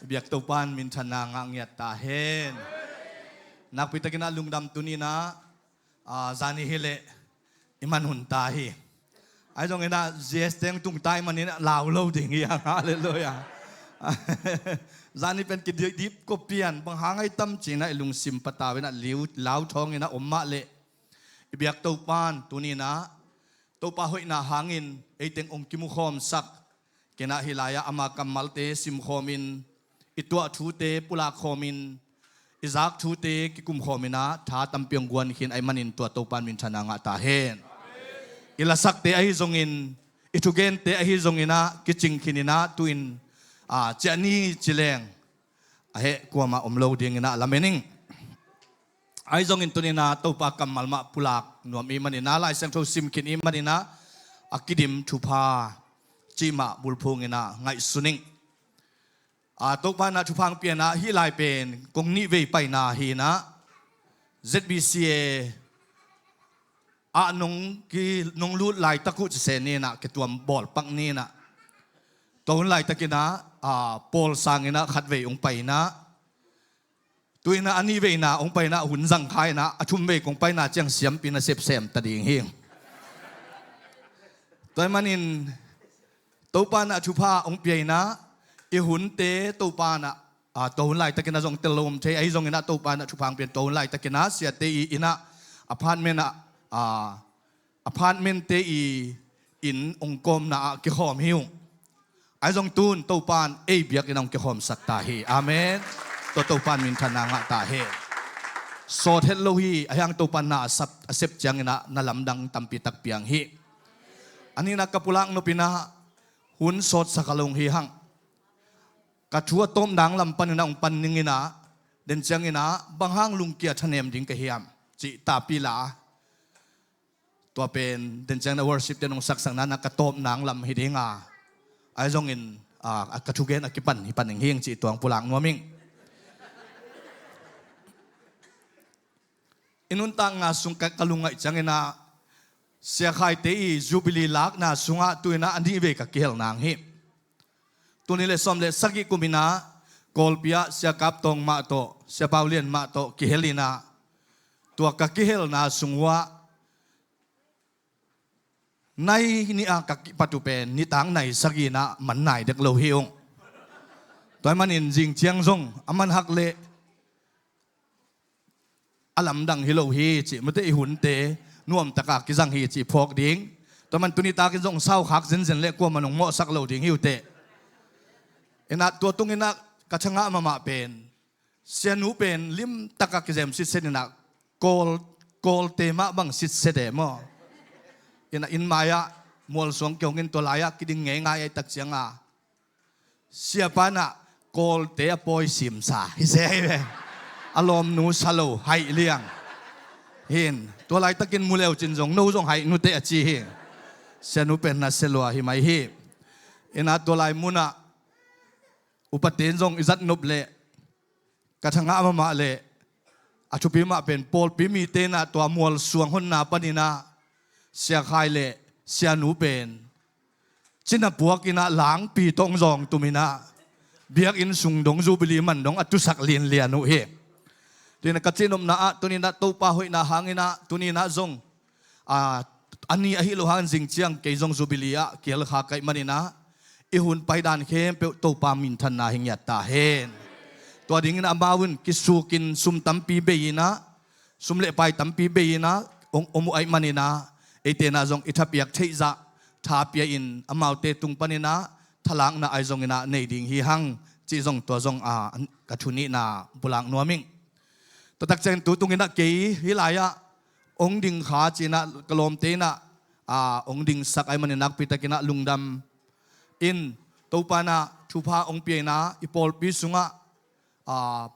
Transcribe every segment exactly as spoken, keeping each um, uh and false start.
Biak Topan minthanna ngah ngiat ta hen. Nakpi takin ah lungdam tuni-in ah, ah, zani hileh i man hun ta hi. Ahi zongin ah G S teng tung ta ahih manin ah lau lo ding hi hang, halleluiah. Zani pen kidip ko pian bang hang ahi tam ci-in ah i lungsim patau in ah liu lau thawngin ah om mah leh i biak Topan tuni-in ah Topa hoihna hangin eiteng hong kimukhawmsak, ken ah hih lai-ah ama kammalte simkhawmin, i tuah thute pulak khawmin, i zak thute kikum khawmin ah tha tampi hong guan khin ahih manin tua Topan minthanna ngah ta hen. I lasakte ahi zongin, i thugente ahi zongin ah kicing khin in ah tu-in, ah, ciah ni ci leng a heh kuamah om lo dingin ah lamen ing. Ahi zongin tuni-in ah Topa kammal mah pulak nuam i hih manin ah, Lai Siangtho sim khin i hih manin ah a kidim thupha cih mah bulphung in ah ngaihsun ing. Ah, Topa in ah thupha hong pia in ah hih lai pen kong nihvei paina hi in ah, Z B C A ah nong ki, nong lut laitak uh cisen ni in ah, kituam bawlpak ni in ah, tua hun laitakin ah, ah, pawl sangin ah khatvei hong pai in ah, tu-in ah a nihveina hong pai in ah hun zang kha in ah, a thumvei kong paina ciang siampi na sepsem ta ding hi. Tua ahih manin Topa in ah thupha hong pia in ah, i hunte Topa in ah, ah, tua hun laitakin ah zong tel lo om thei, ahi zongin ah Topa in ah thupha hong pia in, tua hun laitakin ah siate i inn ah, apartment ah, ah, apartment-te i inn hong kawmna ah kikhawm hi ung. Ahi zong tu-in Topa in ei biakinn ah hong kikhawmsak ta hi. Amen. Tua Topa in minthanna ngah ta hen. Sawt het lo hi, ahi hang Topa in na a sep, a sep ciangin ah na lamdang tampi tak piang hi. A nihna ka pulak nop in ah hun sawtsak a lo hi hang. Ka thu a tawpna lam panin ah hong pan ning in ah, den ciangin ah bang hang lungkia thanem ding ka hiam cih tapi la. Tua pen den ciangin ah worship-te in hong saksakna in ah ka tawpna lam hi ding a, ahi zongin, ah, ka thugen a kipan hi pan ning hing cih tua hong pulak nuam ing. I nuntakna sung ka, ka lungngaih ciangin ah Sia Khaite i Jubilee lakna sungah tu-in ah a nihvei ka kihel nang hi. Tul nih le sawm le sagih kum in ah Kawlpi ah Sia Kap Tawng mah tawh, Sia Pau Lian mah tawh kihel in ah, tua ka kihelna sung uh ah nai nih a ka kipat uh pen nitak nai sagih in ah man nai dek lo hi ung. Tua ahih manin zing ciang zong a man hak leh a lamdang hi lo hi cih, mate, i hunte nuamtak a kizang hi cih phawk ding. Tua ahih manin tuni takin zong saukhak zenzen leh kuamah in hong mawhsak lo ding hi uh teh. In ah tua tung in ah ka thangah mahmah pen, sianu pen limtak a kizem sitset in ah, Kawl, Kawlte mah bang sitset e maw. In ah inn mai-ah mualsuang kihong in, tua lai-ah kiding ngeingai ahih tak ciang a, siapa in ah Kawlte a pawi simsa hi se hi ve. A lawmnu sa lo, haih liang. Hin, tua laitakin mu leu cin zong, no zong haih nuteh a ci hi. Sianu pen na se lua hi mai hi. In ah tua lai munah upate in zong i zat nop leh ka thangah mahmah leh a thupi mah pen pawlpi mite in ah tua mualsuang honna panin ah Sia Khai le sianu pen cina puak in ah langpi tawh hong zawng tum in ah biakinn sung dong, Jubilee man dong a tusak lianlian uh hi. Tu-in ah ka cihnopna ah tuni-in ah Topa hoihna hangin ah tuni-in ah zong, a, a ni ahi lo hangin zing ciang kei zong Jubilee ah kihel kha ka hih manin ah i hun paidan khempeuh Topa minthanna hi ngiat ta hen. Tua dingin amau in kisukin sum tampi bei in ah, sum le pai tampi bei in ah hong om uh ahih manin ah, eite in ah zong i thapiak theih zah tha pia in amaute tung panin ah thalakna ahi zongin ah nei ding hi hang cih zong tua zong, a, ka thu nihna pulak nuam ing. Tua tak ciangin tu tungin ah kei hih lai-ah hong ding kha ci-in ah ka lawmte in ah, a, hong dingsak ahih manin nakpi takin ah lungdam in, Topa in ah thupha hong pia in ah i pawlpi sungah, a,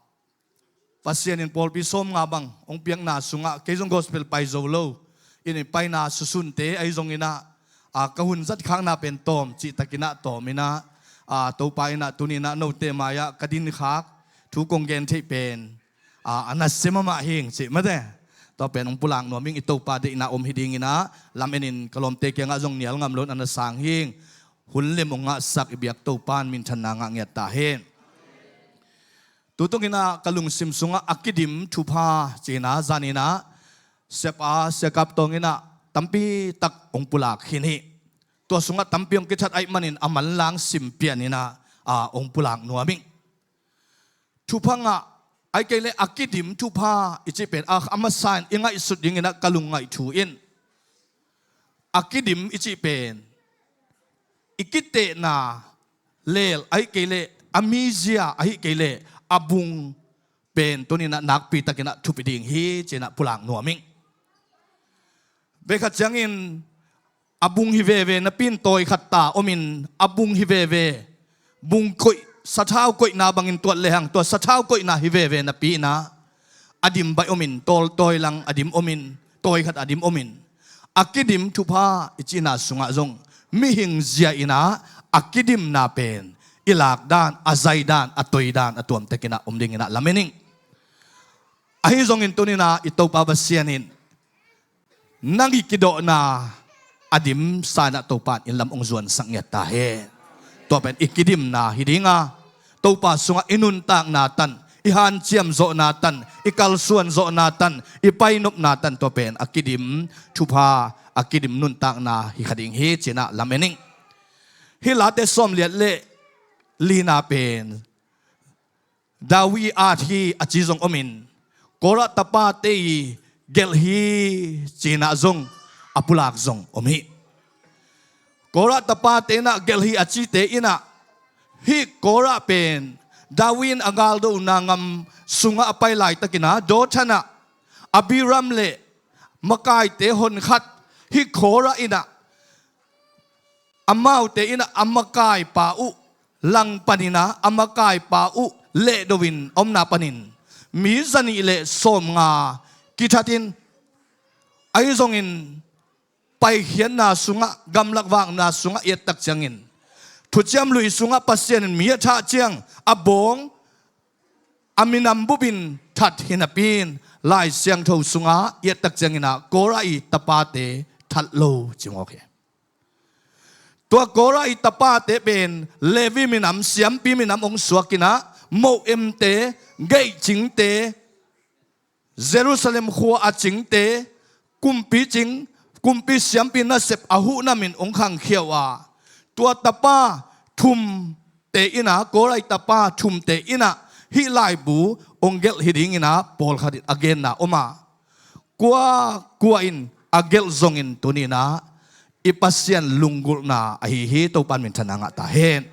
Pasian in pawlpi sawmnga bang hong piakna sungah kei zong gospel pai zo lo in, i paina susunte ahi zongin ah, a, ka hun zatkhakna pen tawm cih takin ah tawm in ah, a, Topa in ah tuni-in ah note mai-ah ka dinkhak thu kong gen theih pen, a, a nasia mahmah hing cih mate. Tua pen hong pulak nuam ing. I Topa deihna om hi dingin ah lamen in ka lawmte kiangah zong nial ngam loin a na sang hing. Hun lem hong ngahsak i biak Topa in minthanna ngah ngiat ta hen. Tutung inah ka lungsim sungah a kidim thupha cinah zaninah siapa siakap tawng inah tampi tak hong pulak khin hi. Tua sungah tampi hong kithat ahih manin a manlang simpian inah a hong pulak nuam ing. Thupha ngah, ahih kei leh a kidim thupha i cih pen a, a masa in i ngaihsut ding inah ka lungngaih thu in a kidim i cih pen i kitehna lel ahih kei leh a mizia ahih kei leh a bung pen tuni inah nakpi tak inah thupi ding hi cinah pulak nuam ing. Vei khat ciangin a bung hi veve napi in tawi khat ta om in a bung hi veve, bung koih, sathau koihna bangin tuat lehang tua sathau koihna hi veve napi inah a dim baih om in, tawl tawi lang a dim om in, tawi khat a dim om in, a kidim thupha i cihna sungah zong mihing zia inah a kidimna pen i lak dan, a zai dan, a toi dan a tuam tek inah om ding inah lamen ing. Ahi zongin tuni inah i Topa Pasian in nang i kidawhna a dimsa inah Topa in lam hong zuansak ngiat ta hen. Tua pen i kidimna hi ding a, Topa sungah i nuntakna tan, i hanciam zawhna tan, i kalsuan zawhna tan, i painopna tan, tua pen a kidim thupha, a kidim nuntakna hi kha ding hi cinah lamen ing. Hih Late sawm liat le lina pen David at hi a ci zong om in, Korah tapate i gelh hi cinah zong a pulak zong om hi. Korah tapate inah gelh hi a cite inah hih Korah pen David in a galdona ngam sungah a pai laitakin ah Dothan ah Abiram le makaite honkhat hih Korah inah amaute inah a makaipa uh langpan inah a makaipa uh lehdo in a omna panin mi zanih le sawmnga kithat in, ahi zongin paikhiatna sungah, gamlak vakna sungah i et tak ciangin, thuciam lui sungah Pasian in mi a thah ciang a bawng a minam bup in that hi napi in Lai Siangtho sungah i et tak ciangin ah Korah i tapate that lo ci mawk hi. Tua Korah i tapate pen Levi minam, siampi minam hong suak inah moh-emte, geihcingte, Jerusalem khua a cingte, kumpi cing, kumpi siampi nasep a huhnamin hong khangkhia uh a, tua tapa thumte inah, Korah i tapa thumte inah hih laibu hong gelh hi ding inah pawlkhat in a genna om a, kua kua in a gelh zongin tuni inah i Pasian lunggulhna ahi hi. Topa in minthanna ngah ta hen.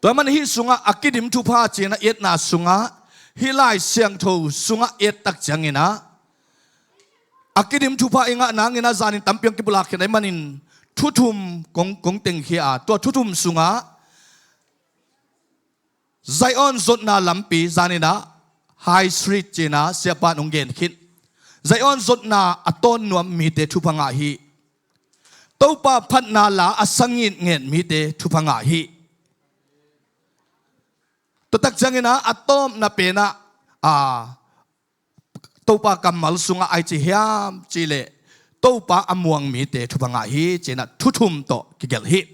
Tua man hih sungah a kidim thupha cinah i etna sungah hih Lai Siangtho sungah i et tak ciangin ah a kidim thupha i ngah nang inah zanin tampi hong kipulak khin ahih manin thu thum kong, kong tengkhia a, tua thu thum sungah Zion zotna lampi zanin ah High Street cinah siapa in hong gen khin. Zion zotna a tawn nuam mite thupha ngah hi. Topa phatna la a sa ngitnget mite thupha ngah hi. Tua tak ciangin ah a tawpna pen ah a Topa kammal sungah ai ci hiam cih leh Topa a muang mite thupha ngah hi cinah thu thum tawh kigelh hi.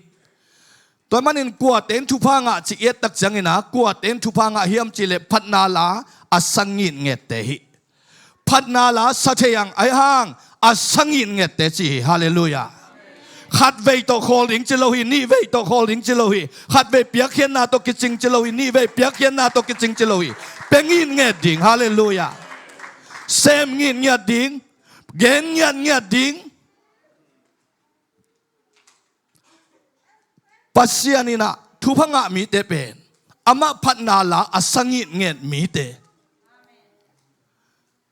Tua manin kuate in thupha ngah ci i et tak ciangin ah kuate in thupha ngah hiam cih leh phatna la a sa ngitngette hi. Phatna la sa thei ang, ahih hang a sa ngitngette ci hi. Halleluiah. Khatvei tawh khawl ding ci lo hi, nihvei tawh khawl ding ci lo hi. Khatvei piakkhiatna tawh kicing ci lo hi, nihvei piakkhiatna tawh kicing ci lo hi. Pia ngitnget ding. Halleluiah. Sem ngitngiat ding. Gen ngiatngiat ding. Pasian inah thupha ngah mite pen amah phatna la a sa ngitnget mite.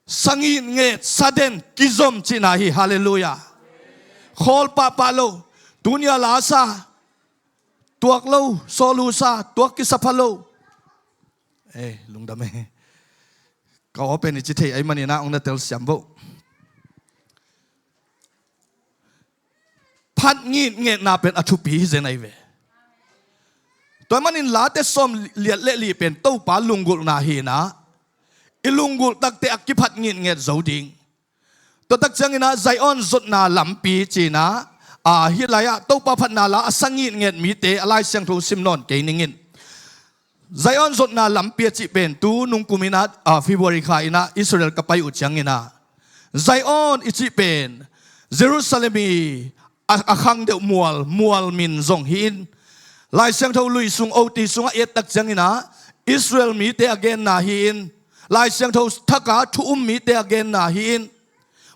Sa ngitnget, sa den, kizom cihna hi. Halleluiah. Khawl pahpah lo. Tuni a la sa, tuak lo, sawlu sa, tuak kisa pha lo. Eh, lungdam eh. Ka aw pen i ci thei ahih manin ah hong na telsiam vo. Phat ngitngetna pen a thupi hi zen ahi ve. Tua ahih manin Late sawm liat le li pen Topa lunggulhna hi inah i lunggulh takte a kiphat ngitnget zo ding. Tua tak ciangin ah Zion zotna lampi cinah a, hih lai-ah Topa phatna la a sa ngitnget mite a Lai Siangtho sim nawn kei ning in. Zion zotna lampi a cih pen tu nungkum in ah, ah, February kha in ah Israel ka pai uh ciangin ah, Zion i cih pen Jerusalem i a, a khang deuh mual, mual min zong hi in, Lai Siangtho lui sung oti sungah i et tak ciangin ah Israel mite a genna hi in, Lai Siangtho thak a thu um mite a genna hi in,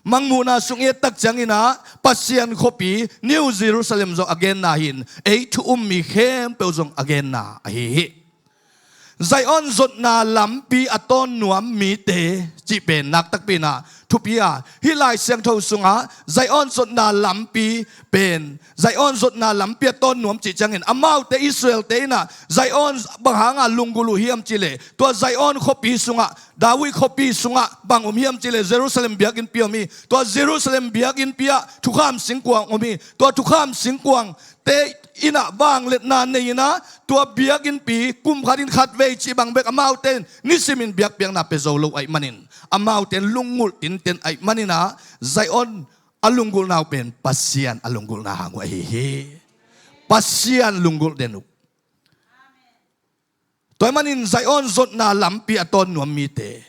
Mangmuhna sung i et tak ciangin ah Pasian khuapi New Jerusalem zong a genna hi in, ei thu um mi khempeuh zong a genna ahi hi. Zion zotna lampi a tawn nuam mite cih pen nak takpi in ah thupi a, hih Lai Siangtho sungah Zion zotna lampi pen, Zion zotna lampi a tawn nuam cih ciangin amaute Israel-te in ah Zion bang hanga lunggulh uh hiam cih leh, tua Zion khuapi sungah, David khuapi sungah bang om hiam cih leh Jerusalem biakinnpi om hi. Tua Jerusalem biakinnpi ah thukham singkuang om hi. Tua thukham singkuangte in ah vangliatna nei in ah, tua biakinnpi kum khat in khat vei cih bang bek amaute in nisimin biakpiakna pia zo lo ahih manin, amaute in lunggulh tinten ahih manin ah, Zion a lunggulhna uh pen Pasian a lunggulhna hang uh ahi hi. Pasian lunggulh den uh. Tua ahih manin Zion zotna lampi a tawn nuam mite.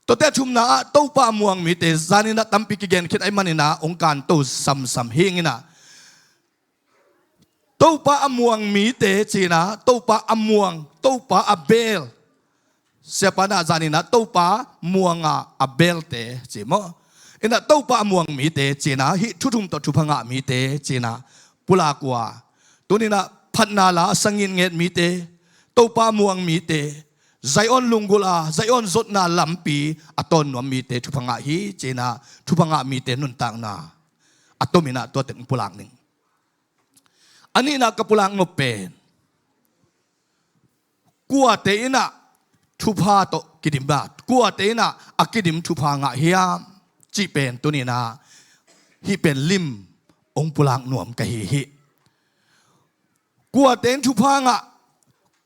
Tuate a thumna ah Topa a muang mite, zanin ah tampi kigen khit ahih manin ah hong kanto samsam hing in ah, Topa a muang mite ci in ah, Topa a muang, Topa a beel. Siapa in ah zanin ah Topa muanga a beelte ci maw. In ah Topa a muang mite ci in ah, hih thu thum tawh thupha ngah mite ci in ah pulak uh a, tuni in ah phatna la a sa ngitnget mite, Topa a muang mite, Zion lunggulh a, Zion zotna lampi a tawn nuam mite thupha ngah hi ci in ah, thupha ngah mite nuntakna a tom in ah tua teng pulak ning. A nihna ka pulak nop pen, kuate in ah thupha tawh kidim a, kuate in ah a kidim thupha ngah hiam cih pen tuni in ah hih pen lim hong pulak nuam ka hi hi. Kuate in thupha ngah,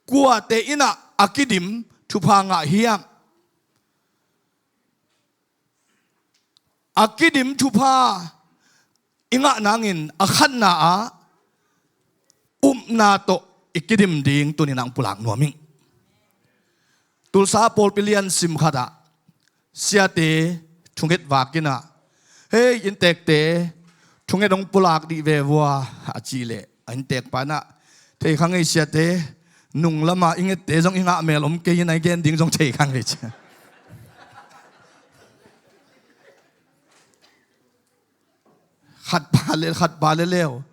kuate in ah a kidim thupha ngah hiam? A kidim thupha i ngah nangin a khatna ah upna tawh i kidim ding tuni in ah hong pulak nuam ing. Tulsa pawlpi lian sim khat ah siate thunget vak in ah, "Hei inntekte, thunget hong pulak dih ve vua," a cih leh a inntekpa in ah, "Thei kha ngei siate, nung lamah i ngette zong i ngah mel om kei in ah i gen ding zong thei kha ngei," ci. Khat pa le, khat pa le leu.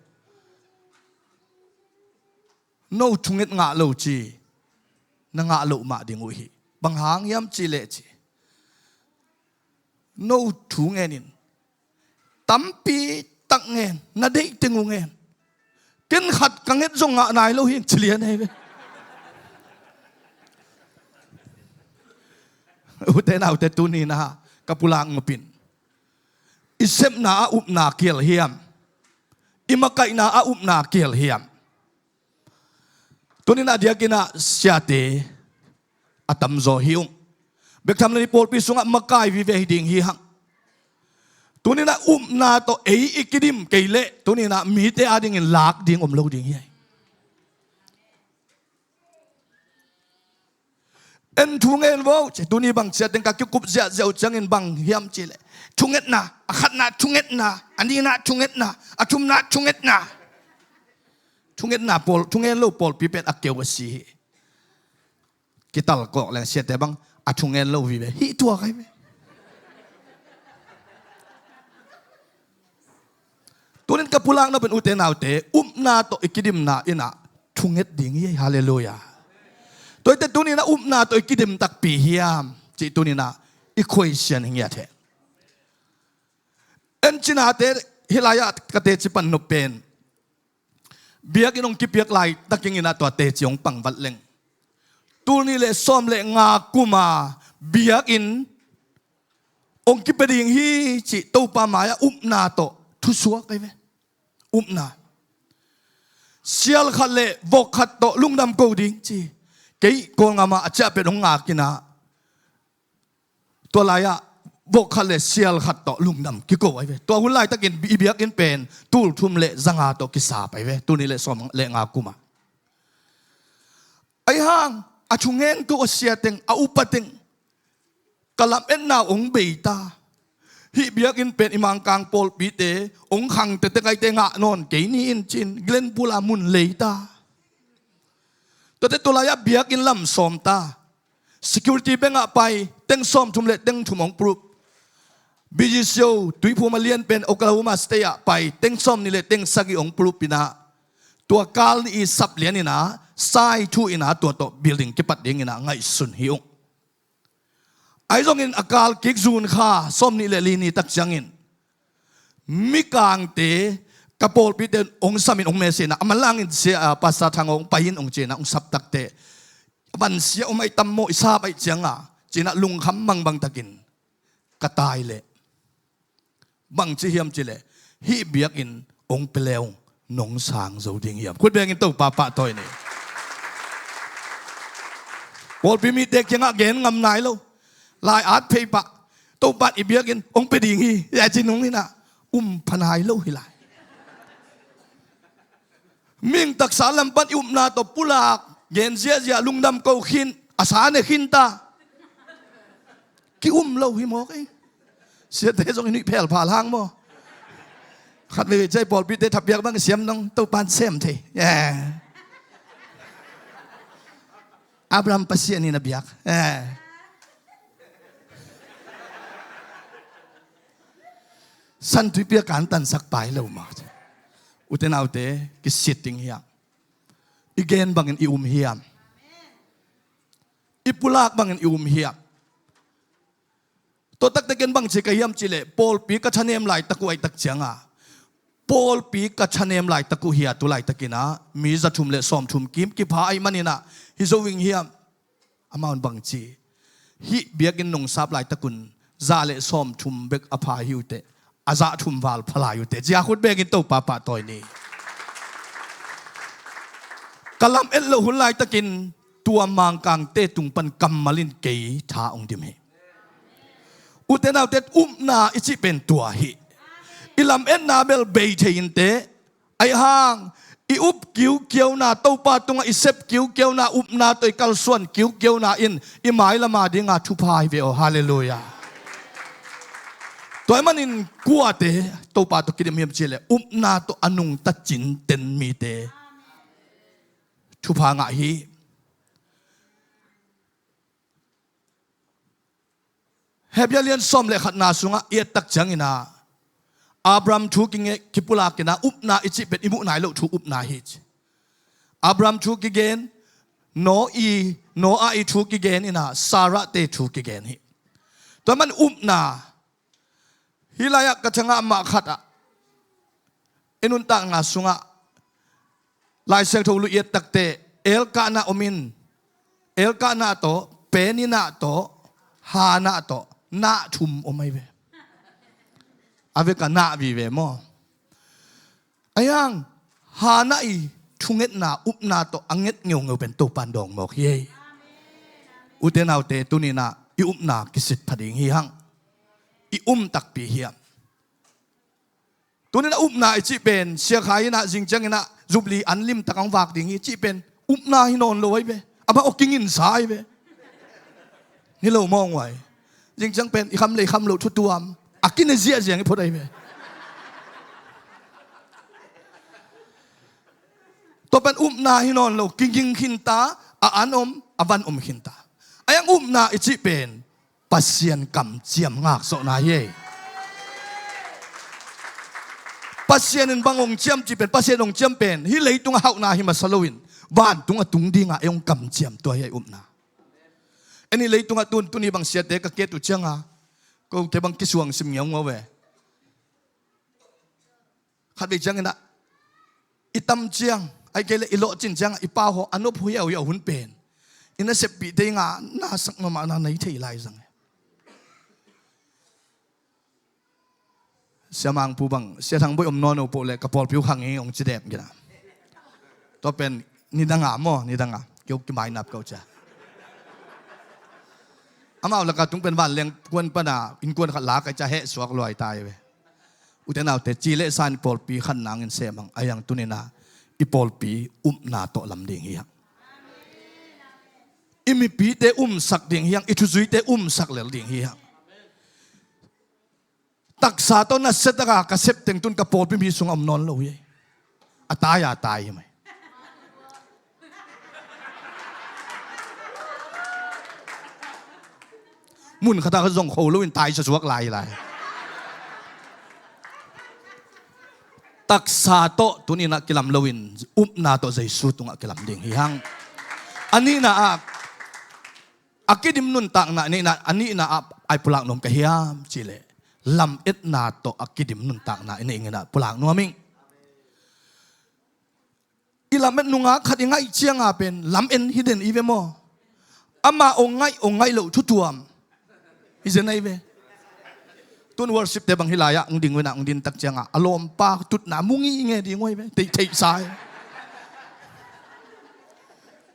No thunget ngah lo ci, na ngah loh mah ding uh hi. Bang hang hiam cih leh ci, no thu ngen in, tampi tak ngen, na deih teng uh ngen. Ken khat ka nget zong ngah nai lo hi, ci lian hi ve. Ute naute, tuni in ah ka pulak nop in, i sepna ah upna kiel hiam? I makaihna ah upna kiel hiam? Tuni in ah diakin ah siate a tamzaw hi ung. Bek tham lo in pawlpi sungah makai vive hi ding hi hang. Tuni in ah upna tawh ei i kidim kei leh tuni in ah mite adingin lak ding om lo ding hi. En thu ngen vo, ci. Tuni bang ciat teng ka kikup ziahziah uh ciangin bang hiam cih leh, thungetna, a khatna thungetna, a nihna thungetna, a thumna thungetna. Thungetna pawl, thu ngen lo pawlpi pen a keu a si hi. Kital kawk leng siate bang a thu ngen lo vive hi tuak ahi ve. Tunin ka pulak nop in ute naute, upna tawh i kidimna in ah thunget ding hi. Halleluiah. Tua hi teh tunin ah upna tawh i kidim takpi hiam cih tunin ah i khuaisian hi ngiat hi. En cinate, hih lai-ah ka teci pan nop pen, biakinn hong kipiak laitakin ah tua teci hong pang vat leng, tul nih le sawm le nga kuma biakinn hong kipia ding hi cih Topa mai-ah upna tawh thusuak ahi ve. Upna. Sial khat le vok khat tawh lungdam ko ding ci. Kei Kawlgam ah a ciah pet hong ngak in ah, tua lai-ah vok khat le sial khat tawh lungdam kiko ahi ve. Tua hun laitakin i biakinn pen tul thum le za nga tawh kisap ahi ve, tul nih le sawm le nga kuma. Ahi hang, A thungen ko a sia teng, a upa teng, ka lametna uh hong bei ta. Hih biakinn pen i Mangkang pawlpite hong khang tete kaite ngah nawn kei ni in cin, Glenn Poole a mun lei ta. Tuate tulai-ah biakinn lam sawm ta. Security bank ah pai, teng sawmthum le teng thum hong proof. B G C O, tuiphum a lian pen Oklahoma State ah pai, teng sawmnih le teng sagih hong proof inah, tua kal ni i sap lian inah, sai thu inah, tua tawh building kipat ding inah ngaihsun hi ung. Ahi zongin a kal kik June kha sawmnih le li ni tak ciangin, Mikangte, ka pawlpite hong samin hong message inah, a manlangin sia, ah, Pastor Thang hong pai in hong ci inah, hong sap takte, a vansia om ahi tam maw, i sap ahi cianga, ci inah lungkham mangbang takin ka tai leh, bangci hiam cileh, hih biakinn hong pia le ung, nong sang zo ding hiam? Khut bengin Topa pahtawi ni. Pawlpi mite kiangah gen ngam nai lo. Lai at phei pah, Topa in i biakinn hong pia ding hi, ya ci nung inah, um pha nai lo hi lai. Mihing taksa lam pan i upna tawh pulak, gen ziahziah, lungdam ko khin, a sa ne khin ta. Ki-um lo hi mawk ei. Siate zong i nuih phelphal hang maw? Khat veivei ciah i pawlpite thapiak bang i siam nong, Topa in sem thei. Yeah. Abraham Pasian in a biak. Eh. Santuipi a kantansak pai lo mah. Ute naute, kisit ding hiam? I gen bangin i um hiam? I pulak bangin i um hiam? Tua takte ken bangci ka hiam cileh, pawlpi ka thanem laitak uh ahi tak cianga, pawlpi ka thanem laitak uh hi a, tu laitakinah mi za thum le sawmthum kim kipha ahi maninah, hi zo ing hiam? Amau in bangci, hih biakinn nong sap laitakun za le sawmthum bek a pha hi uh teh, a za thum val pha lai uh teh, ci a khut bengin Topa pahtawi ni. Ka lam et loh hun laitakin tua Mangkangte tung pan kammal in kei tha hong dim hi. Ute naute, upna i cih pen tua hi. I lametna bel bei thei inteh, ahi hang i up kiukiauna, Topa tungah i sep kiukiauna, upna tawh i kalsuan kiukiauna in i mailama dinga thupha hi ve aw. Halleluiah. Tua ahih manin kuate Topa tawh kidim hiam cihleh, upna tawh a nungta cinten mite thupha ngah hi. Hebru lian sawm le khatna sungah i et tak cianginah, Abraham thu kinge kipulakinah, upna i cih pen i muh nai loh thu upna hi ci. Abraham thu kigen, Noah i, Noah i thu kigen inah, Sarah te thu kigen hi. Tua man upna, hih lai-ah ka ciangah mah khatah i nuntakna sungah Lai Siangtho lu i et takteh, Elkanah om in, Elkanah tawh, Peninnah tawh, Hannah tawh, nah thum om ahi ve. A vekah nah vive maw? Ahi hang, Hannah i thungetna, upna tawh a nget ngeungeu pen Topa in dawng mawk hi ei. Ute naute, tuninah i upna kisit pha ding hi hang. I um takpi hiam? Tuninah upna i cih pen, Sia Khai inah zing cianginah Jubilee an limtak hong vak ding hi cih pen, upna hi nawn lo ahi ve. Amah aw kinginsa ahi ve. Ni lo mawng uai. Zing ciang pen i kham le i kham loh thutuam a kine ziahziang i phot ahi ve. Tua pen upna hi nawn lo, kiging khinta, a an om, a van om khinta. Ahi hang upna i cih pen Pasian kamciam ngakzawhna hi ei. Pasian in bang hong ciam cih pen, Pasian hong ciam pen hih leitung a hauhna hi masa loin, vantung a tung dinga ei hong kamciam, tua hi ei upna. Eni leitungah tun, tuni bang siate ka kiat uh cianga, kote bang kisuang sim ngiaungiau ve. Khatvei cianginah i tam ciang, ahi kei le i lawhcin ciangah i pau haw a nop huiauhiau hun pen, i naseppihte i ngahna sak mahmahna nei thei lai zang. Sia Mangpu bang, Sia Thang Boih om nawn uh poh le ka pawlpi uh khang hi hong ci dep kina. Tua pen nidanga maw, nidanga keu kimainap kau cia. Amau laka tung pen vanleng kuan pana innkuan khat lak ai cia heh suak luai tai ve. Ute naute, ci le sa in pawlpi khan nangin sem hang, ahi hang tuninah i pawlpi upna tawh lam ding hi hang. I I mipite umsak ding hi hang, i thuzuite umsak lel ding hi hang. Taksa tawh nasia taka ka sep teng tun ka pawlpi mi sungah om nawn lo hi. A tai a tai hi mai. Mun khatah ka zong kho loin tai sasuak lai lai. Taksa tawh tuninah kilam loin upna tawh Jesu tungah kilam ding hi hang. A nihna ah a kidim nuntakna i neihna, a nihna ah ai pulak nuam ka hiam cihleh, lametna tawh a kidim nuntakna i neih inginah pulak nuam ing. I lamet nungak khat i ngaih cianga pen lamen hi den i ve maw? Ama ong ngaih ong ngaih loh thutuam hi zen ahi ve. Tun worship te bang hi lai-ah ong ding uh inah ong din tak cianga a lawmpa tutna mu ngi nge ding uh ahi ve. Theih theihsa hi.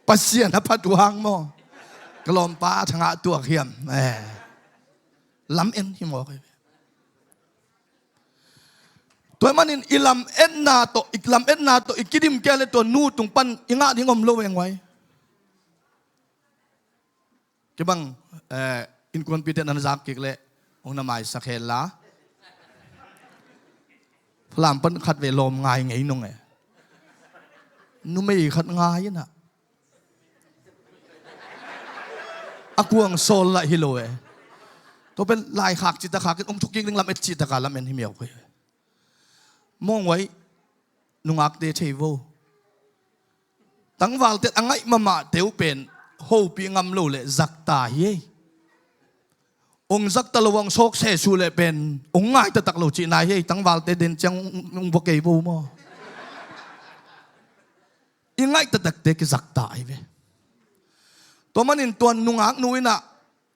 Pasian a phat uh hang maw? Ka lawmpa thangah tuak hiam? Eh. Lamen hi mawk ahi ve. Tua ahih manin i lametna tawh, i lametna tawh i kidim kei le tua nu tung pan i ngah ding om lo veng uai. Kibang, eh, innkuanpite nan zak kik leh hong na maisak hen la. Falam pan khat ve lawm ngai ngei nung e. Numei khat ngai inah a kuang sawl lah hi lo e. Tua pen laikhak cita khak in ong thukik ding lamet citaka lamen hi miau koi. Mawng uai nungakte thei vo. Tangvalte a ngaih mahmahte uh pen hopih ngam lo le zakta hi ei. Ong zakta lo ong sawk sesu le pen ong ngai taktak lo cihna hi ei. Tangvalte den ciang ong, ong vua kei vo maw? I ngaih taktakte kizakta ahi ve. Tua manin tua nungak nu inah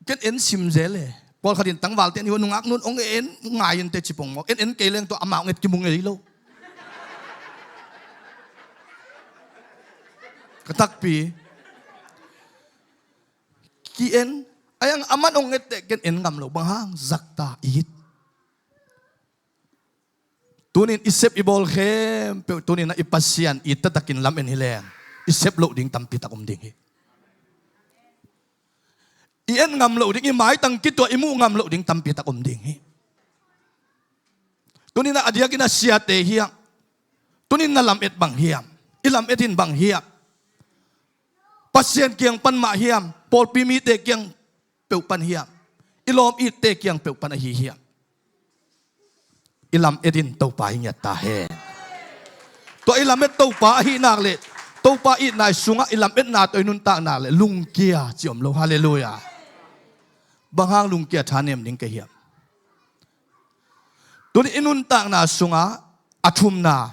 ken en sim zel e. Pawlkhat in tangvalte an hi uh a nungak nun ong en ngai in te cipong maw? En en kei leng tua amah ong et kimu ngei lo. Ka takpi ki-en, a yang aman ong et teh ken en ngam lo, bang hang? Zakta it. Tunin i sep i bawl khempeuh tunin a i Pasian it taktakin lamen hi leng i sep loh ding tampi tak om ding hi. I et ngam loh ding, i maitang kituah i muh ngam loh ding tampi tak om ding hi. Tunin a diakin a siate hiam? Tunin na lamet bang hiam? I lamet in bang hiam? Pasian kiang pan mah hiam? Pawlpi mite kiang peuh pan hiam? I lawm itte kiang peuh pan ahi hiam? I lamet in Topa i ngiat ta hen. Tua i lamet Topa ahi nak le Topa itna i sungah i lametna tawh i nuntak nak le lungkia ci om lo. Halleluiah. Bang hang lungkia thanem ding ka hiam? Tuni i nuntakna sungah a thumna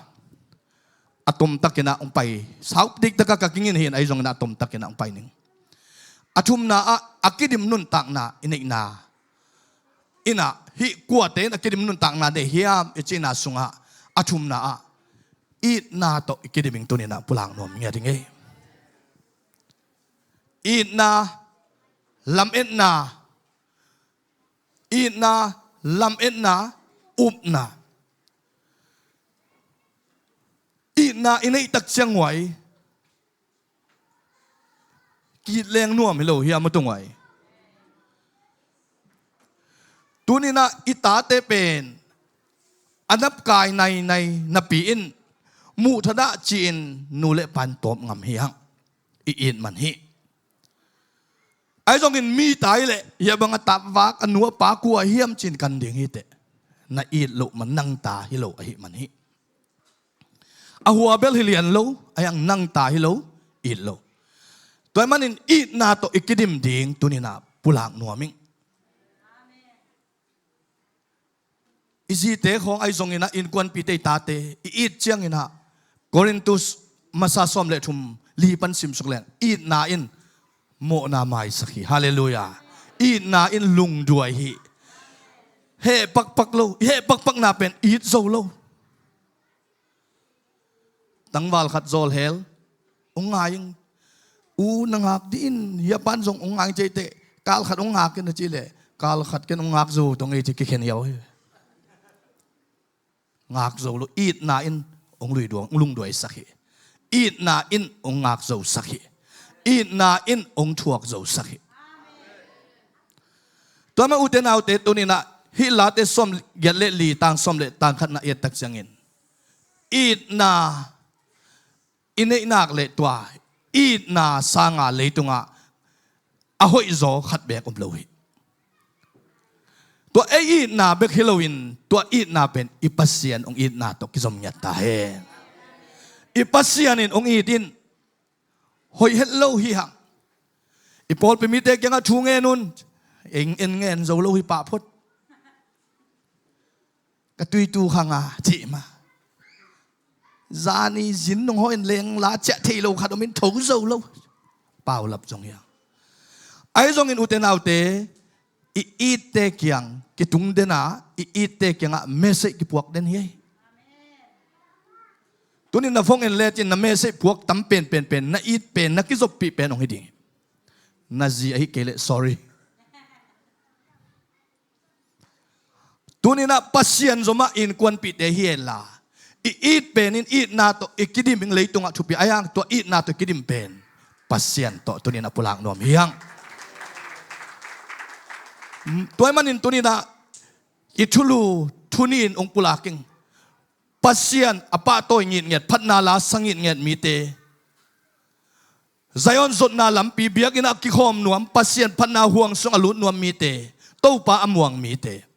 a tomtakinah hong pai. Sau diktaka ka kingin hin ahi zonginah a tomtakinah hong pai ning. A thumna ah a kidim nuntakna i neihna inah hih kuate in a kidim nuntakna nei hiam i cihna sungah a thumna ah itna tawh i kidim ing tuninah pulak nuam ngiat ing ei. Itna, lametna, itna, lametna, upna. Itna i neih tak ciang uai kitleng nuam hi lo hiam a tung uai? Tuninah i tate pen a napkai nainai napi in muh thadah ci-in nu le pan tawp ngam hi hang. I it man hi. Ahi zongin mi tai leh hia bang a tapvak a nu a pa kua hiam cin kan ding hi teh. Na it loh man nang ta hi lo ahi man hi. A hua bel hi lian lo, a yang nang ta hi lo, it lo. Tua ahih manin itna tawh i kidim ding tuninah pulak nuam ing. I zite khawng ahi zonginah innkuanpite i tate i it cianginah Korintus masa sawm le thum li pan simsuk leng itna in mawhna maisak hi. Halleluiah. Itna in lungduai hi. Heh pakpak lo, i heh pakpakna pen it zo lo. Tangval khat zawlhel ong ngai ing. U na ngak dih in, hia pan zong ong ngai ing ci teh, kal khat ong ngak in a cih leh kal khat ken ong ngak zo tong ei ci kikhen hiau hi. Ngak zo lo, itna in ong lui duang, ong lungduaisak hi. Itna in ong ngak zosak hi. Itna in hong thuak zosak hi. Tua mah ute naute, tuninah hih Late sawm giat le li tang sawm le tang khatna i et tak ciangin, itna i neihnak le tua itna sanga leitungah a hoihzaw khat beek om lo hi. Tua ei itna bek hi loin tua itna pen i Pasian hong itna tawh kizom ngiat ta hen. I Pasian in hong it in hoih het lo hi hang. I pawlpi mite kiangah thu ngen un, eng en ngen zo lo hi pah phot. Ka tuitu khanga cih mah. Zani zin nung hawh in leng la ciah thei lo khat om in tho zo lo. Paulap zong hi hang. Ahi zongin ute naute, i itte kiang kitung dena, i itte kiangah message kipuak den hi. Tunin na phone en lecin na message puak tam pen pen pen, na it pen, na kizoppih pen hong hi ding hi. Na zi ahi kei leh sorry. Tuninah Pasian zomah innkuanpihte hi henla, i it pen in itna tawh i kidim in leitungah thupi a hiang, tua itna tawh i kidim pen Pasian tawh tuninah pulak nuam hi hang. Tua ahih manin tuninah i thulu thuni in hong pulak ing. Pasian a pahtawi ngitnget, phatna la sa ngitnget mite, Zion zotna lampi biakinn ah a kikhawm nuam, Pasian phatna huang sung a lut nuam mite, Topa a muang mite,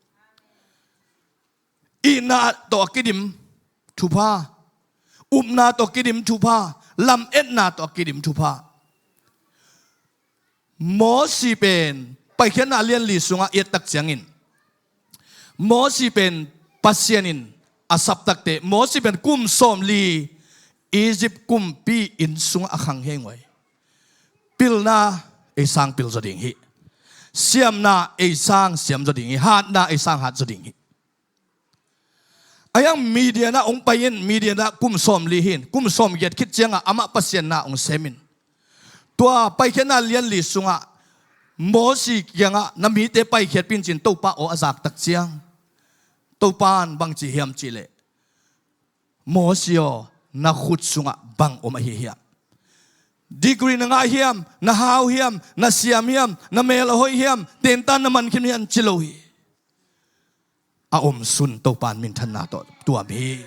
itna tawh a kidim thupha, upna tawh a kidim thupha, lametna tawh a kidim thupha. Mosi pen Paikhiatna lianli sungah i et tak ciangin, Mosi pen Pasian in a saptakte, Mosi pen kum sawmli Egypt kumpi inn sungah a khang hi ngei. Pilna ei sang pil zaw ding hi. Siamna ei sang siam zaw ding hi. Hatna ei sang hat zaw ding hi. A hiang Midian ah hong pai in, Midian ah kum sawmli hi in, kum sawmgiat khit ciangah amah Pasian na hong sem in. Tua Paikhiatna lianli sungah Mosi kiangah na mite paikhiatpih in ci-in Topa aw a zak tak ciang, Topa in bang ci hiam cih leh, Mosi aw, na khut sungah bang om ahi hiam? Degree na ngah hiam, na hau hiam, na siam hiam, na mel a hoih hiam, tentan na man khin hiam ci lo hi. A omsun Topa in minthanna tawh tuam hi.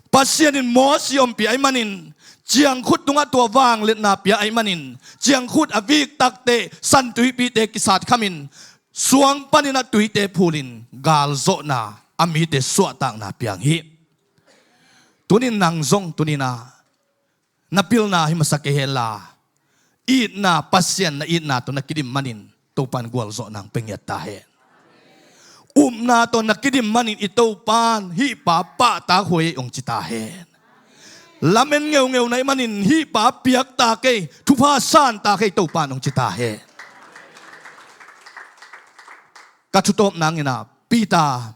Pasian in Mosi ompih ahih manin, ciangkhut tungah tua vangliatna pia ahih manin, ciangkhut a vik takteh San Tuipite kisat khamin, suang panin a tuite phulin galzawhna, a mite suahtakna piang hi. Tunin nang zong tuninah na pilna hi masa kei henla, itna, Pasian na itna tawh na kidim manin Topa in gualzawhna hong pia ngiat ta hen. Upna tawh na kidim manin i Topa in hih pa pahtak huai hong ci ta hen. Lamen ngeungeu na hih manin hih pa piak ta kei, thupha san ta kei Topa in hong ci ta hen. Ka thutawp nang inah Peter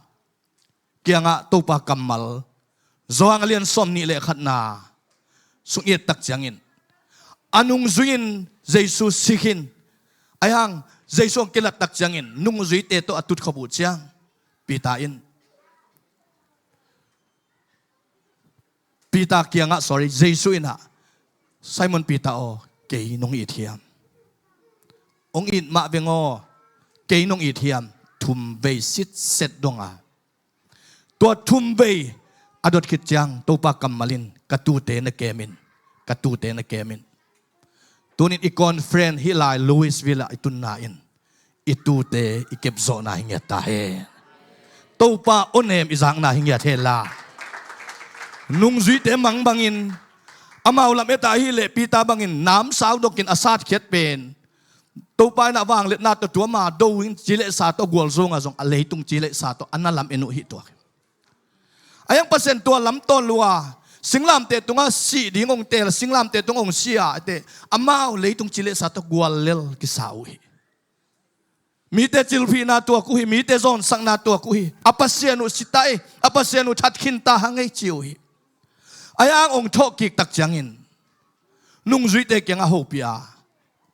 kiangah Topa kammal, Johan a lian sawmnih le khatna sung i et tak ciangin, a nungzui in Jesu si khin, a hiang Jesu hong kilat tak ciangin nungzuite tawh a tutkhop uh ciang, Peter in, Peter kiangah, sorry, Jesu inah, Simon Peter aw, kei nong it hiam? Hong it mah veng aw, kei nong it hiam? Thum vei sitset donga. Tua thum vei a dot khit ciang Topa kammal in, ka tuute na kem in, ka tuute na kem in. Tunin i conference hih lai Louisville ah i tunna in i tuute i kepzawhna hi ngiat ta hen. Topa awnem i zakna hi ngiat henla, nungzuite mang bangin, amau lam et a ahih leh Peter bangin namsau dokin a satkhiat pen, Topa inah vangliatna tawh tua ma do in ci le sa tawh gualzawng a zong a leitung ci le sa tawh a na lam en uh hi tuak. A hiang Pasian tua lam tawn lua, singlamteh tungah sih ding hong teel, singlamteh tungah hong si a, ete, amau leitung ci le sa tawh guallel kisa uh hi. Mite cilphihna tuak uh hi, mite zawnsakna tuak uh hi. A Pasian uh si ta ei, a Pasian uh that khin ta hang ei ci uh hi. A hiang hong thawhkik tak ciangin nungzuite kiangah hopih a,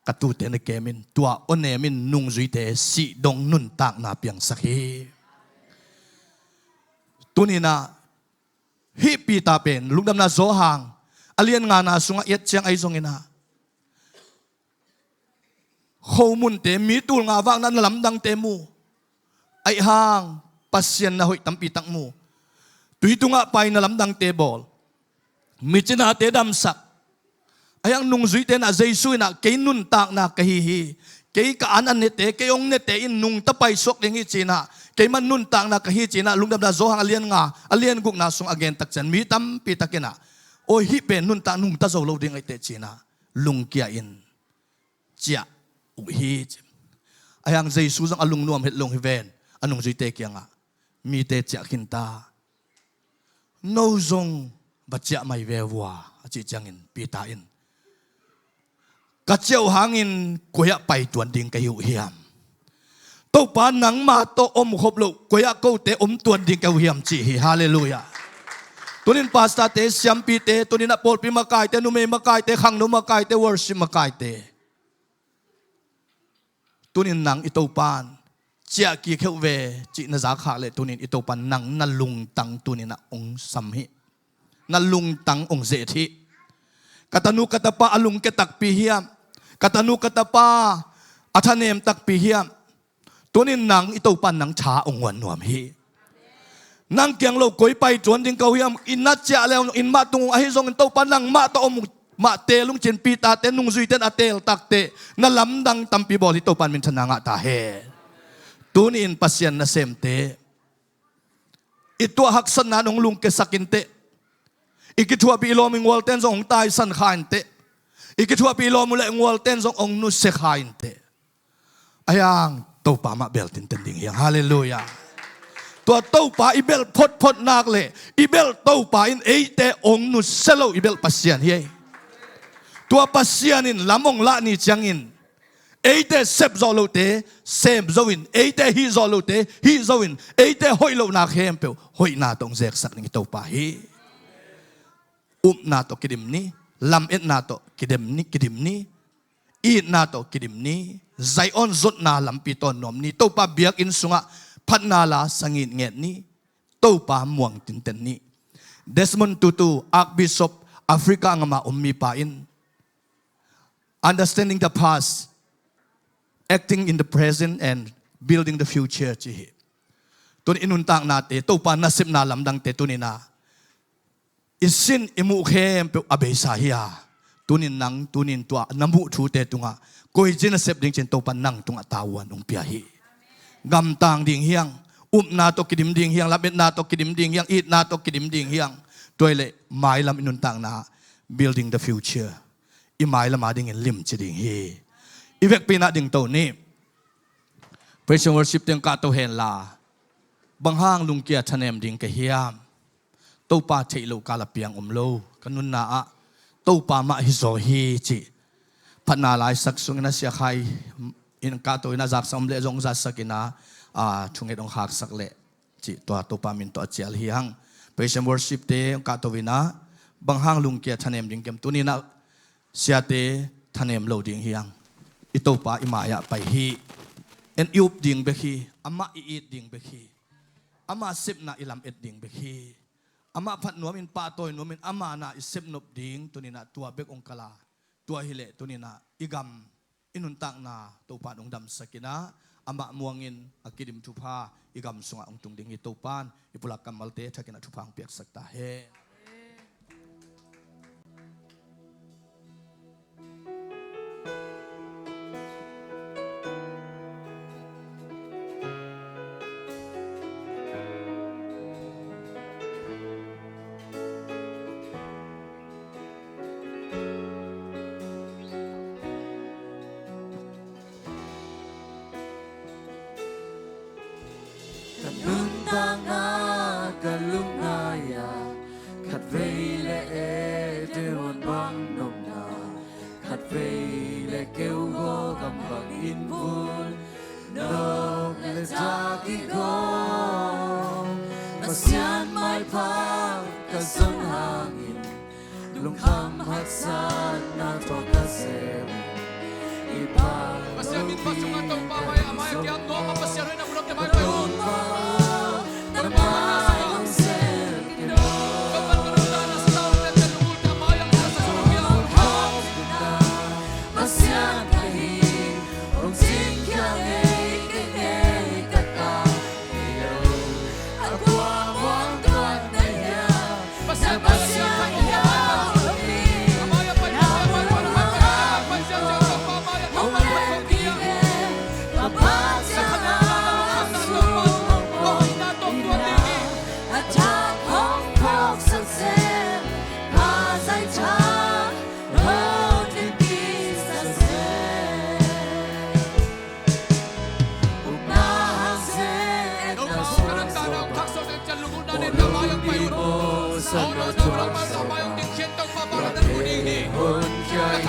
ka tuute na kem in, tua awnem in nungzuite sih dong nuntakna piangsak hi. Tuninah hih Peter pen Lungdamna Johan a lian ngana sungah i et ciang ahi zonginah, khomunte, mi tul nga vakna na lamdangte mu. Aih hang Pasian na hoih tampi tak mu. Tui tungah pai na lamdangte bawl. Micinate damsak. Aih hang nungzuite inah Jesu inah kei nuntakna ka hi hi. Kei ka an a nete, kei hong nete in nungta paisuak ding hi ci-inah. Keimah nuntakna ka hi ci-inah. Lungdamna Johan a lian nga, a lian gukna sung a gen tak ciang mi tampi tak inah, aw hih pen nuntak nungta zo lo ding aih teh ci-inah lungkia in ciah uh hi ci. Aih hang Jesu zong a lungnuam het lo hi ven, a nungzuite kiangah, mite ciah khin ta. No zong va ciah mai ve vua, a cih ciangin Peter in, ka ciah uh hangin koi-ah paituan ding ka hi uh hiam? Topa nangmah tawh om khop loh koi-ah kote om tuan ding ka hi uh hiam ci hi. Halleluiah. Tunin pastorte, siampite, tunin a pawlpi makaite, numei makaite, khangno makaite, worship makaite, tunin nang i Topan ciah kik heuh ve cih na zak khak leh tunin i Topan nang na lungtang tunin ah hong sam hi. Na lungtang hong zet hi. Ka tanu ka tapa a lungke takpi hiam? Ka tanu ka tapa a thanem takpi hiam? Tunin nang i Topan nang tha hong huan nuam hi. Nang kiang lo koi paituan ding ka hi uh hiam? Inn ah ciah le inn mah tung uh ahi zongin Topa nangmah tawh om uh mah teel ung ci-in Peter-te nungzuite in a teel takteh na lamdang tampi bawl hi. Topan minthanna ngah ta hen. Tuni-in Pasian nasemte, i tuah haksatna in hong lungkiasak inteh. I kithuahpih i lawm i ngualte in zong hong taisan kha inteh. I kithuahpih i lawm uh le ngualte in zong hong nusia kha inteh. Aih hang Topa mah bel tinten ding hi hang. Halleluiah. Tua Topa i belh photphot nak le i belh Topa in eite hong nusia lo i belh Pasian hi ei. Tua Pasian in lam hong lah ni ciangin eite sep zawh lohte sem zo in, eite hih zawh lohte hih zo in, eite hoih lohna khempeuh hoihna tawh hong zeksak ding i Topa hi. Upna tawh kidim ni, lametna tawh kidim ni, kidim ni, itna tawh kidim ni, Zion zotna lampi tawn nuam ni, Topa biakinn sungah phatna la sangin nget ni, Topa muang tinten ni. Desmond Tutu, Archbishop Africa ngam a om mipa in, Understanding the Past, Acting in the Present and Building the Future ci hi. Tun i nuntaknate, Topa nasepna lamdangte tuninah i sin i muh khempeuh a beisa hi a, tunin nang tunin tua na muh thute tungah koici nasep ding cin Topa nang tungah tavuan hong pia hi. Gamtang ding hiang, upna tawh kidim ding hiang, lametna tawh kidim ding hiang, itna tawh kidim ding hiang. Tua hileh mailam i nuntakna, building the future, i mailam a dingin limci ding hi. I vekpi nah dingto ni. Praise and worship teng kahto henla, bang hang lungkia thanem ding ka hiam? Topa theih loh kal a piang om lo. Ka nunna ah Topa mah hi zaw hi cih phatna laisak sungin a siakhai in kahto in a zaksak om leh zong zatsak in a, a, thunget hong khaksak leh cih tua Topa min tawh a cial hi hang. Praise and worship te hong kahto in a, bang hang lungkia thanem ding kem? Tuninah siate thanem lo ding hiang. I Topa i mai-ah pai hi. En i up ding bek hi. Amah i it ding bek hi. Amah sepna i lamet ding bek hi. Amah phat nuamin, pahtawi nuamin, amah na i sepnop ding tuninah tua bek hong kal a, tua hileh tuninah i gam, i nuntakna Topa in hong damsak in a, amah muangin a kidim thupha i gam sungah hong tung ding hi. Topa in i pulak kammalte thakin a thupha hong piaksak ta hen. Ka nuntakna ka lungngai-ah khatvei le eite huan bang nopna, khatvei le keu gaw gam bangin vun nop le ta kigaw. Pasian maipha ka zon hangin lungkham haksatna tawh ka sem. I pau Pasian min pha sungah Topa mai, a mai piak nuam a Pasian hoihna bulap te mai pai uh. Topa, na mai hong sem kin aw. Ka pan ka lungdana sa tau te te lungul te a mai ang sa sa lungul. Pasian ka hi,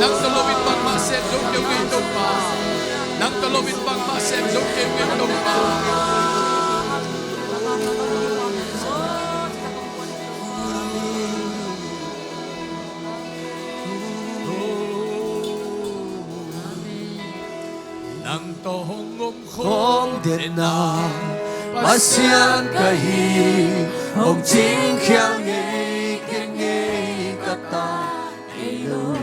Nang tawh lo in bangmah sem zo kei ung ei Topa. Nang tawh lo in bangmah sem zo kei ung ei Topa. Tawh hong om khawm den a, Pasian ka hi, hong cingkhia ngei kei ngei ka ta ei lo.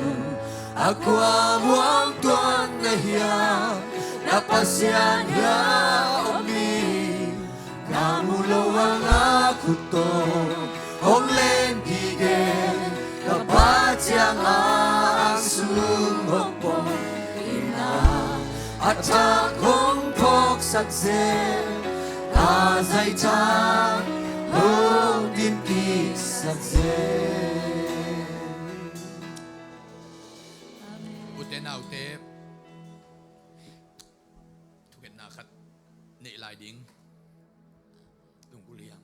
A kua muang tuan na hiam, na Pasian hiam om hi. Ka mu lo a nga khut tawh hong len gige, ka Pa ciang a ang sung hong pawng in a, a thak hong phawksak zel, a zaithak hong dimkiksak zel. Ute naute, thungetna khat neih lai ding. Lunggulh hiam?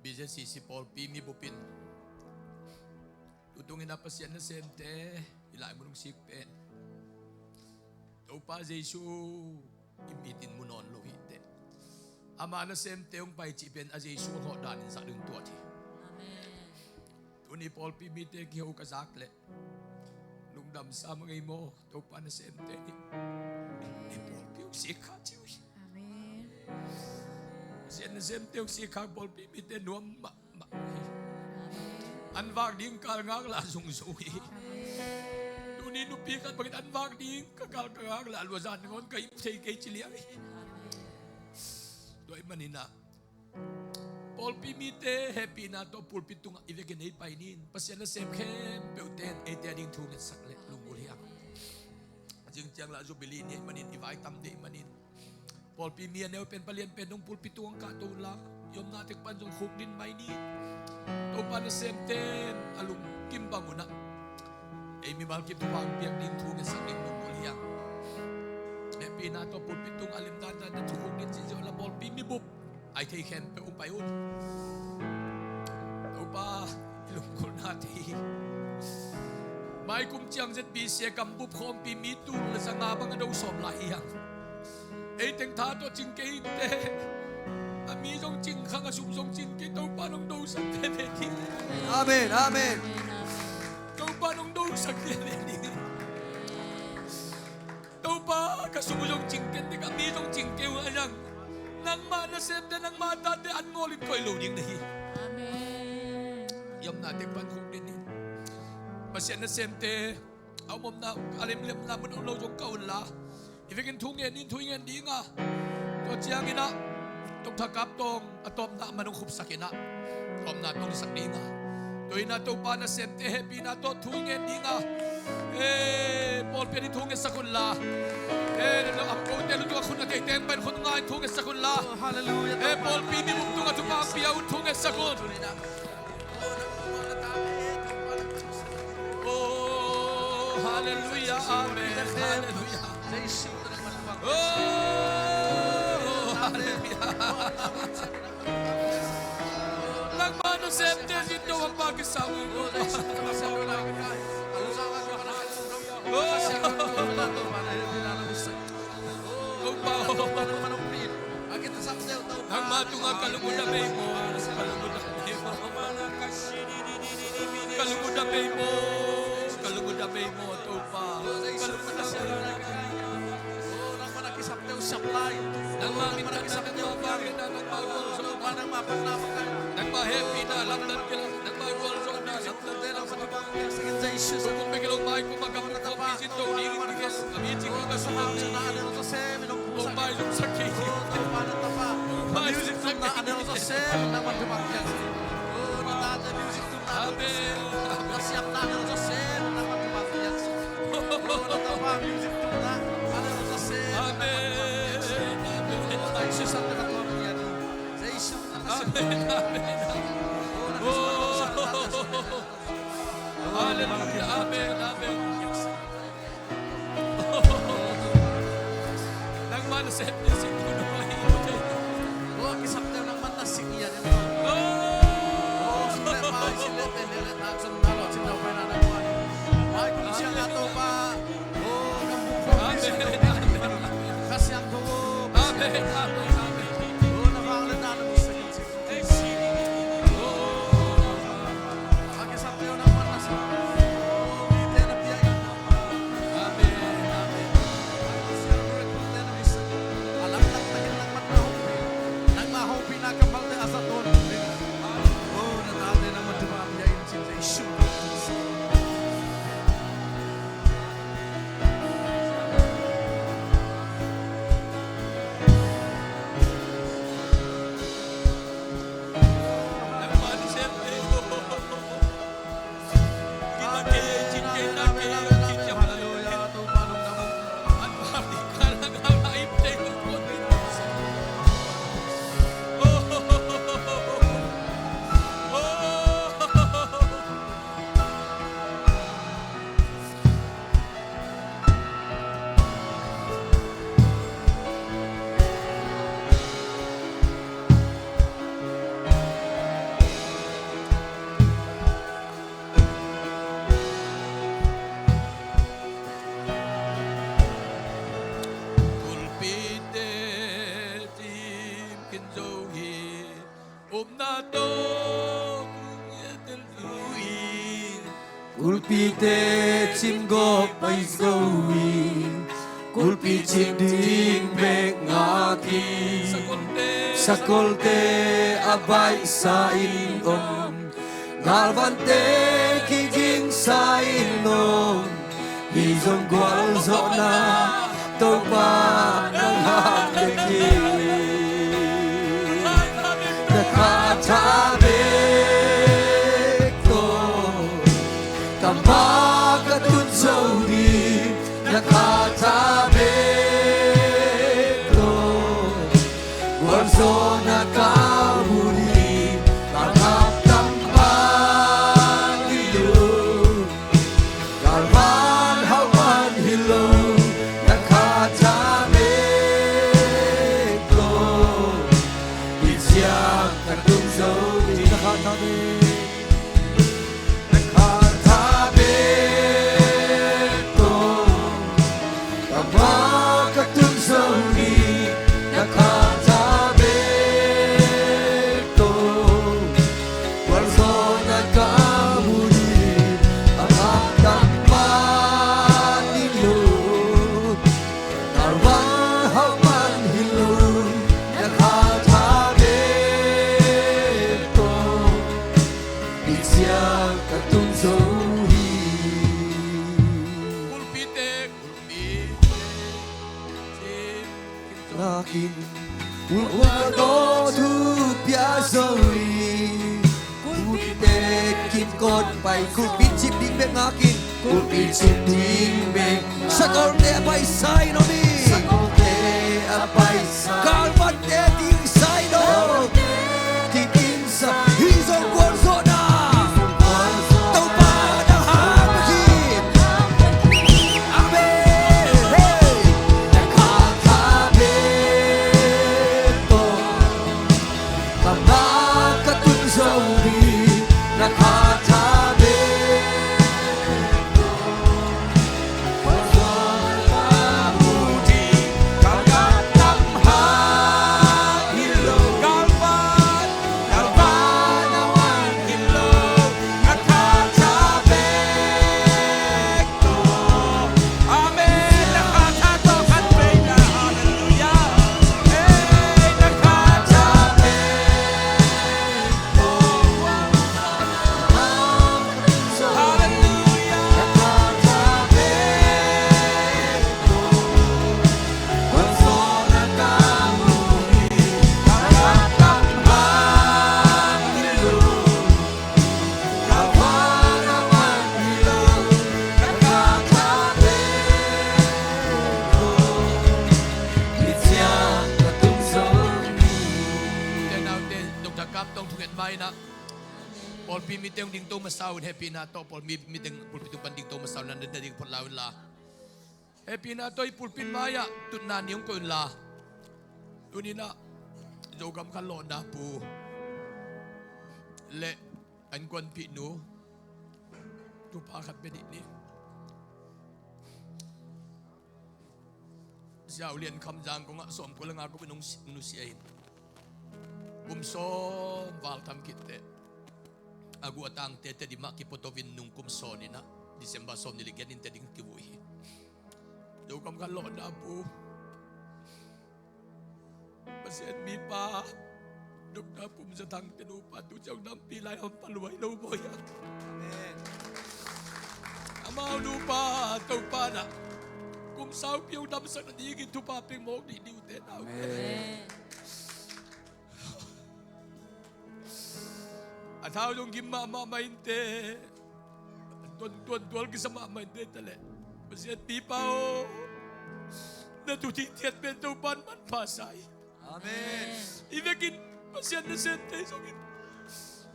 B Z C C pawlpi mibup in tutung in a Pasian nasemte i lai mun hong sik pen Topa Jesu i mit in mu nawn lo hi teh. Ama nasemte hong pai cih pen a Jesu a hawh dan in zak ding tuat hi. Amen. Tuni pawlpi mite kiho ka zak leh lungdam sa mah ngei maw? Topa nasemte nih i pawlpi hong sik kha ci uh hi. Amen. Pasian nasemte hong sik kha pawlpi mite nuam mahmah hi. Amen. An vak ding kal ngak lah zungzung hi. Amen. Tuni nupi khat bangin an vak ding ka kal ka ngak lah luazan nangawn ka im thei kei ci liang hi. Amen. Tua ahih manin ah pawlpi mite hehpihna tawh pulpit tungah i vekin ei pai ni in. Pasian nasem khempeuhte in eite a ding thu ngetsak leh lunggulh hiam? Zing ciang lah Jubilee ni ahih manin i vai tam ding ahih manin pawlpi mi a neu pen palian pen dong pulpit tungah kahto unla, i omna tek pan zong khukdin mai ni. Topa nasemte in a lungkim bang un ah ei mimal kim thupha hong piak ding thu ngetsak ding lunggulh hiam? Hehpihna tawh pulpit tungah a lim dandan na thu khukdin ziahziah unla pawlpi mibup a i thei khempeuh hong pai un. Topa i lunggulhna thei hi. Mai kum ciang Z B C a gambup khawmpi mi tul le zanga bang a do sawm lai hi hang. Ei teng tha tawh cing kei inteh. A mi zong cing khang, a sum zong cing kei, Topa nong dosak veve ding. Amen, amen. Topa nong dosak veve ding. Topa, ka sum uh zong cing kei inteh, ka mi zong cing kei uh a zang. Nangmah nasemte, nangmah tate an ngawl in koih lo ding na hi. Amen. I omna tek pan khukdin ni. Pasian nasemte a om omna, a lemlemna mun om lo zong kah unla, i vekin thu ngen ni in, thu i ngen ding a, tua ciangin ah Doctor Kap Tawng a tawpna a man hong khupsak in ah, tawpna tawng i sak ding a, tua in ah Topa nasemte hehpihna tawh thu i ngen ding a, eh, pawlpi a ding thu ngetsak unla, eh, a kote lutungah khut a theite pen khut nga in thu ngetsak unla, oh, hallelujah, eh, pawlpi mibup tungah thupha pia un, thu ngetsak un. Oh, hallelujah, amen, hallelujah. Oh, hallelujah. Nangmah nasemte zin do a pa kisam. Oh, Topa aw. Nangmah tungah ka lungdam ei maw, ka lungdam ei maw, ka lungdam ei maw, ka lungdam ei maw, Topa, ka lungdam ei maw. Nangmah minthang, nangmah vangliatna, nangmah gualzawhna, nangmah hehpihna lamdang kei, nangmah gualzawhna lamdang kei. Kum bek hi lo, mai kum a gambup khawmpi zin do ding in, a mi cing ka sum, Topa zong sak kei. Topa zong sak kei. Amen. Amen. Amen. Amen. Amen. Oh. Hallelujah. Amen. Amen. Nangmah nasem, nasem. Oh, kisapte uh nangmah nasem hi a, nangmah. Oh, sum le pai, sum le pen, le le tak, sum na lo, sum na pai na nangmah. Mai kum siang a Topa. Oh, gambup khawmpi zin do ding. Amen. Kha Siangtho. Amen. Amen. Amen. Oh, na vangliatna na musak in. Amen. Kulpite cimgawp pai zo hi. Kulpi cim ding bek ngak hi. Sakolte a baihsa in om, galvante kigingsa in om. Hi zong gualzawhna Topa nang hak bek hi. Na kha tha bek tawh ka ma ka tun zo ding. Na kha tha bek tawh gualzawhna ka mu ding. Ka ngap tam pan hi lo, galvan hau man hi lo. Na kha tha bek tawh, i ciang ka tung zo ding. Na kha tha bek, na kha tha bek tawh, ka ma ka tun zo ding. Na kha tha bek tawh gualzawhna ka mu ding. A ngap tam pan hi lo, galvan hau man hi lo. Na kha tha bek tawh, i ciang ka tung zo hi. Kulpite, kulpite, cim, cim, cim. Nakin, kulpite tawh thu pia zo hi. Kulpite kimkot pai, kulpi cim ding bek ngak in. Kulpi cim ding bek. Sakolte a baihsa in om hi. Sakolte a baihsa. Galvante kigingsa in om. Kigingsa. Hi zong gualzawhna Topa nang hak hi. Amen. Hey. Na kha tha bek tawh ka ma ka tun zo ding. Na kha tha bek tawh gualzawhna ka mu ding. Ka ngap tam pan hi lo, galvan, galvan hau man hi lo. Na kha tha bek tawh. Amen. Na kha tha tawh khat vei na. Halleluiah. Hey, na kha tha bek. Halleluiah. Te naute, Doctor Kap tawh thungen mai na. Pawlpi mite hong dingto masa un, hehpihna tawh pawlpi mite pulpit tung pan dingto masa un, na ding phot lai un la. Hehpihna tawh i pulpit mai-ah tutna ni hong koih un la. Tuni-in ah Zogam khanlawhna pu le an kuanpih nu thupha khat pia dih ni. Sia U Lian Kham Zangkong ah sawmkua le nga kum in hong si-, nusia in. Kum sawm val tham khit teh a guh a tangte Tedim ah kipuato in nung kum sawm in ah December sawmnih le giat in Tedim kivui hi. Zogam khanlawhna pu, Pasian mipa, Doctor Pum Za Thang te nupa, tu ciang dampi lai om paluai lo bawi a. Amen. Amau nupa Topa na kum saupi hong damsak nadingin thupha pia mawk dih ni uh te nau. Amen. A thau zong gim mahmah mah inteh, tuan, tuan tual kisa mahmah inteh ta leh, Pasian mipa aw, na thu thithiat pen Topa'n manpha sa hi. Amen. Hi vekin Pasian nasem te zongin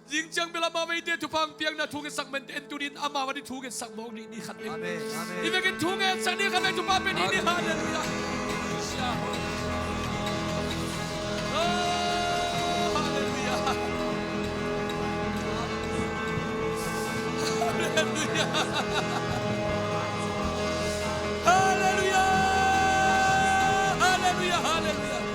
zing ciang bel amau a eite thupha hong piakna thu ngetsak mah inteh, en tuni-in amau a ding thu ngetsak mawk dih ni khat leh. Amen. Amen. Hi vekin thu ngetsak ni khat leh thupha pia dih ni. Amen. Halleluiah. Oh, halleluiah. Halleluiah. Halleluiah. Halleluiah. Halleluiah.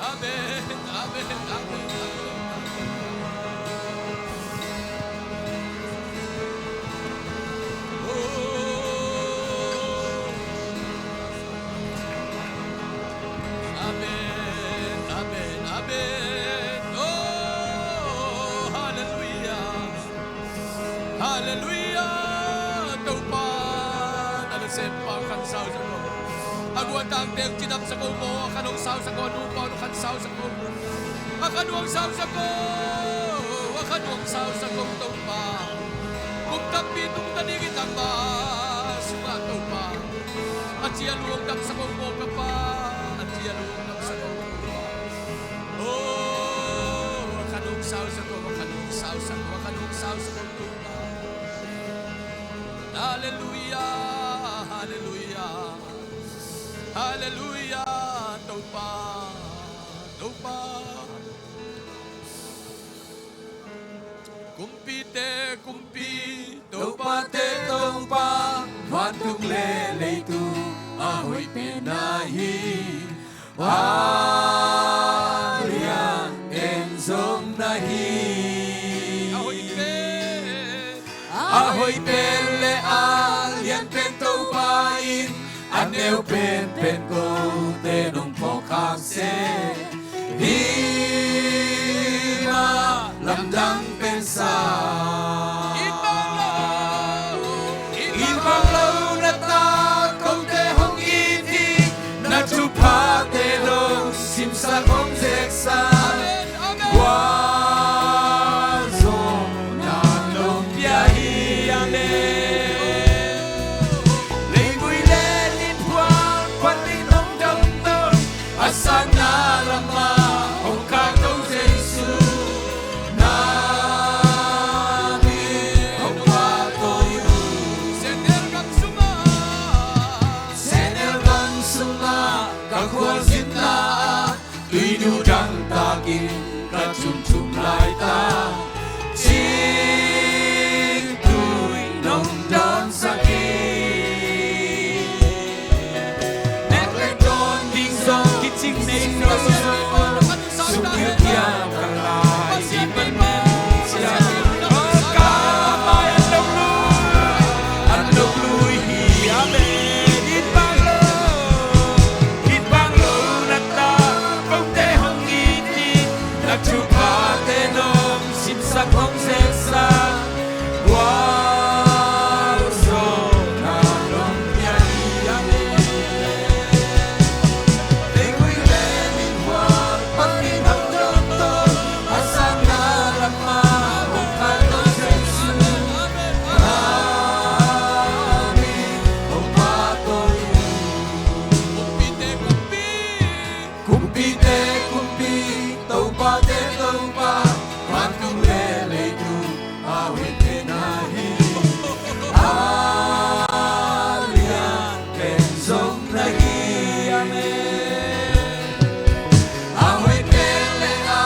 Amen. Amen. Amen. Amen. Halleluiah. Topa, na nasem pa khan sausak o. A guatang teng cidamsak o maw, a khan hong sausak o, a nupa hong khan sausak o. A khan hong sausak o, a khan hong sausak o Topa. Kum tampi tung ta ding i tangba sungah Topa, a cial uh hong damsak o maw ka Pa, a cial uh hong damsak o Topa. Oh, a khan hong sausak o, a khan hong sausak o, a khan hong sausak o Topa. Halleluiah, halleluiah, halleluiah, Topa, Topa. Kumpite Kumpi, Topate Topa, vantung le leitung a hoih pen na hi. A lian pen zong na hi. A hoih pen, a hoih pen le a lian pen Topa in, a neu penpen kote nong phawk khak seh. Hi mah lamdang pen sa. It bang lo, it bang lo na ta kote hong it hi. Na thuphate nong simsak hong zeksa. Amen, amen. Gualzawhna nong pia hi. Amen. Leivui le innkuan panin hong dongdong, a sanna lamah hong khakto Jesu, na min hong pahtawi uh. Senel gam sungah, Senel gam sungah ka khualzinna ah, tuinu dang takin ka thumthum laita, cingtui nong dawnsak hi. Nek le dawn ding zong kicing nei lo, sum hilh kiam ka lai, i man man cia. Ka mai an dong lui, an dong lui hi. Amen. It bang lo, it bang lo na ta kote hong it hi. Na thuphate nong simsak hong zeksa. Gualzawhna nong pia hi. Amen. Leivui le innkuan panin hong dongdong, a sanna lamah hong khakto Jesu, na min hong pahtawi uh. Kumpite Kumpi, Kumpite Kumpi, Topate Topa, vantung le leitung a hoih pen na hi. A lian pen zong na hi. Amen. A hoih pen le a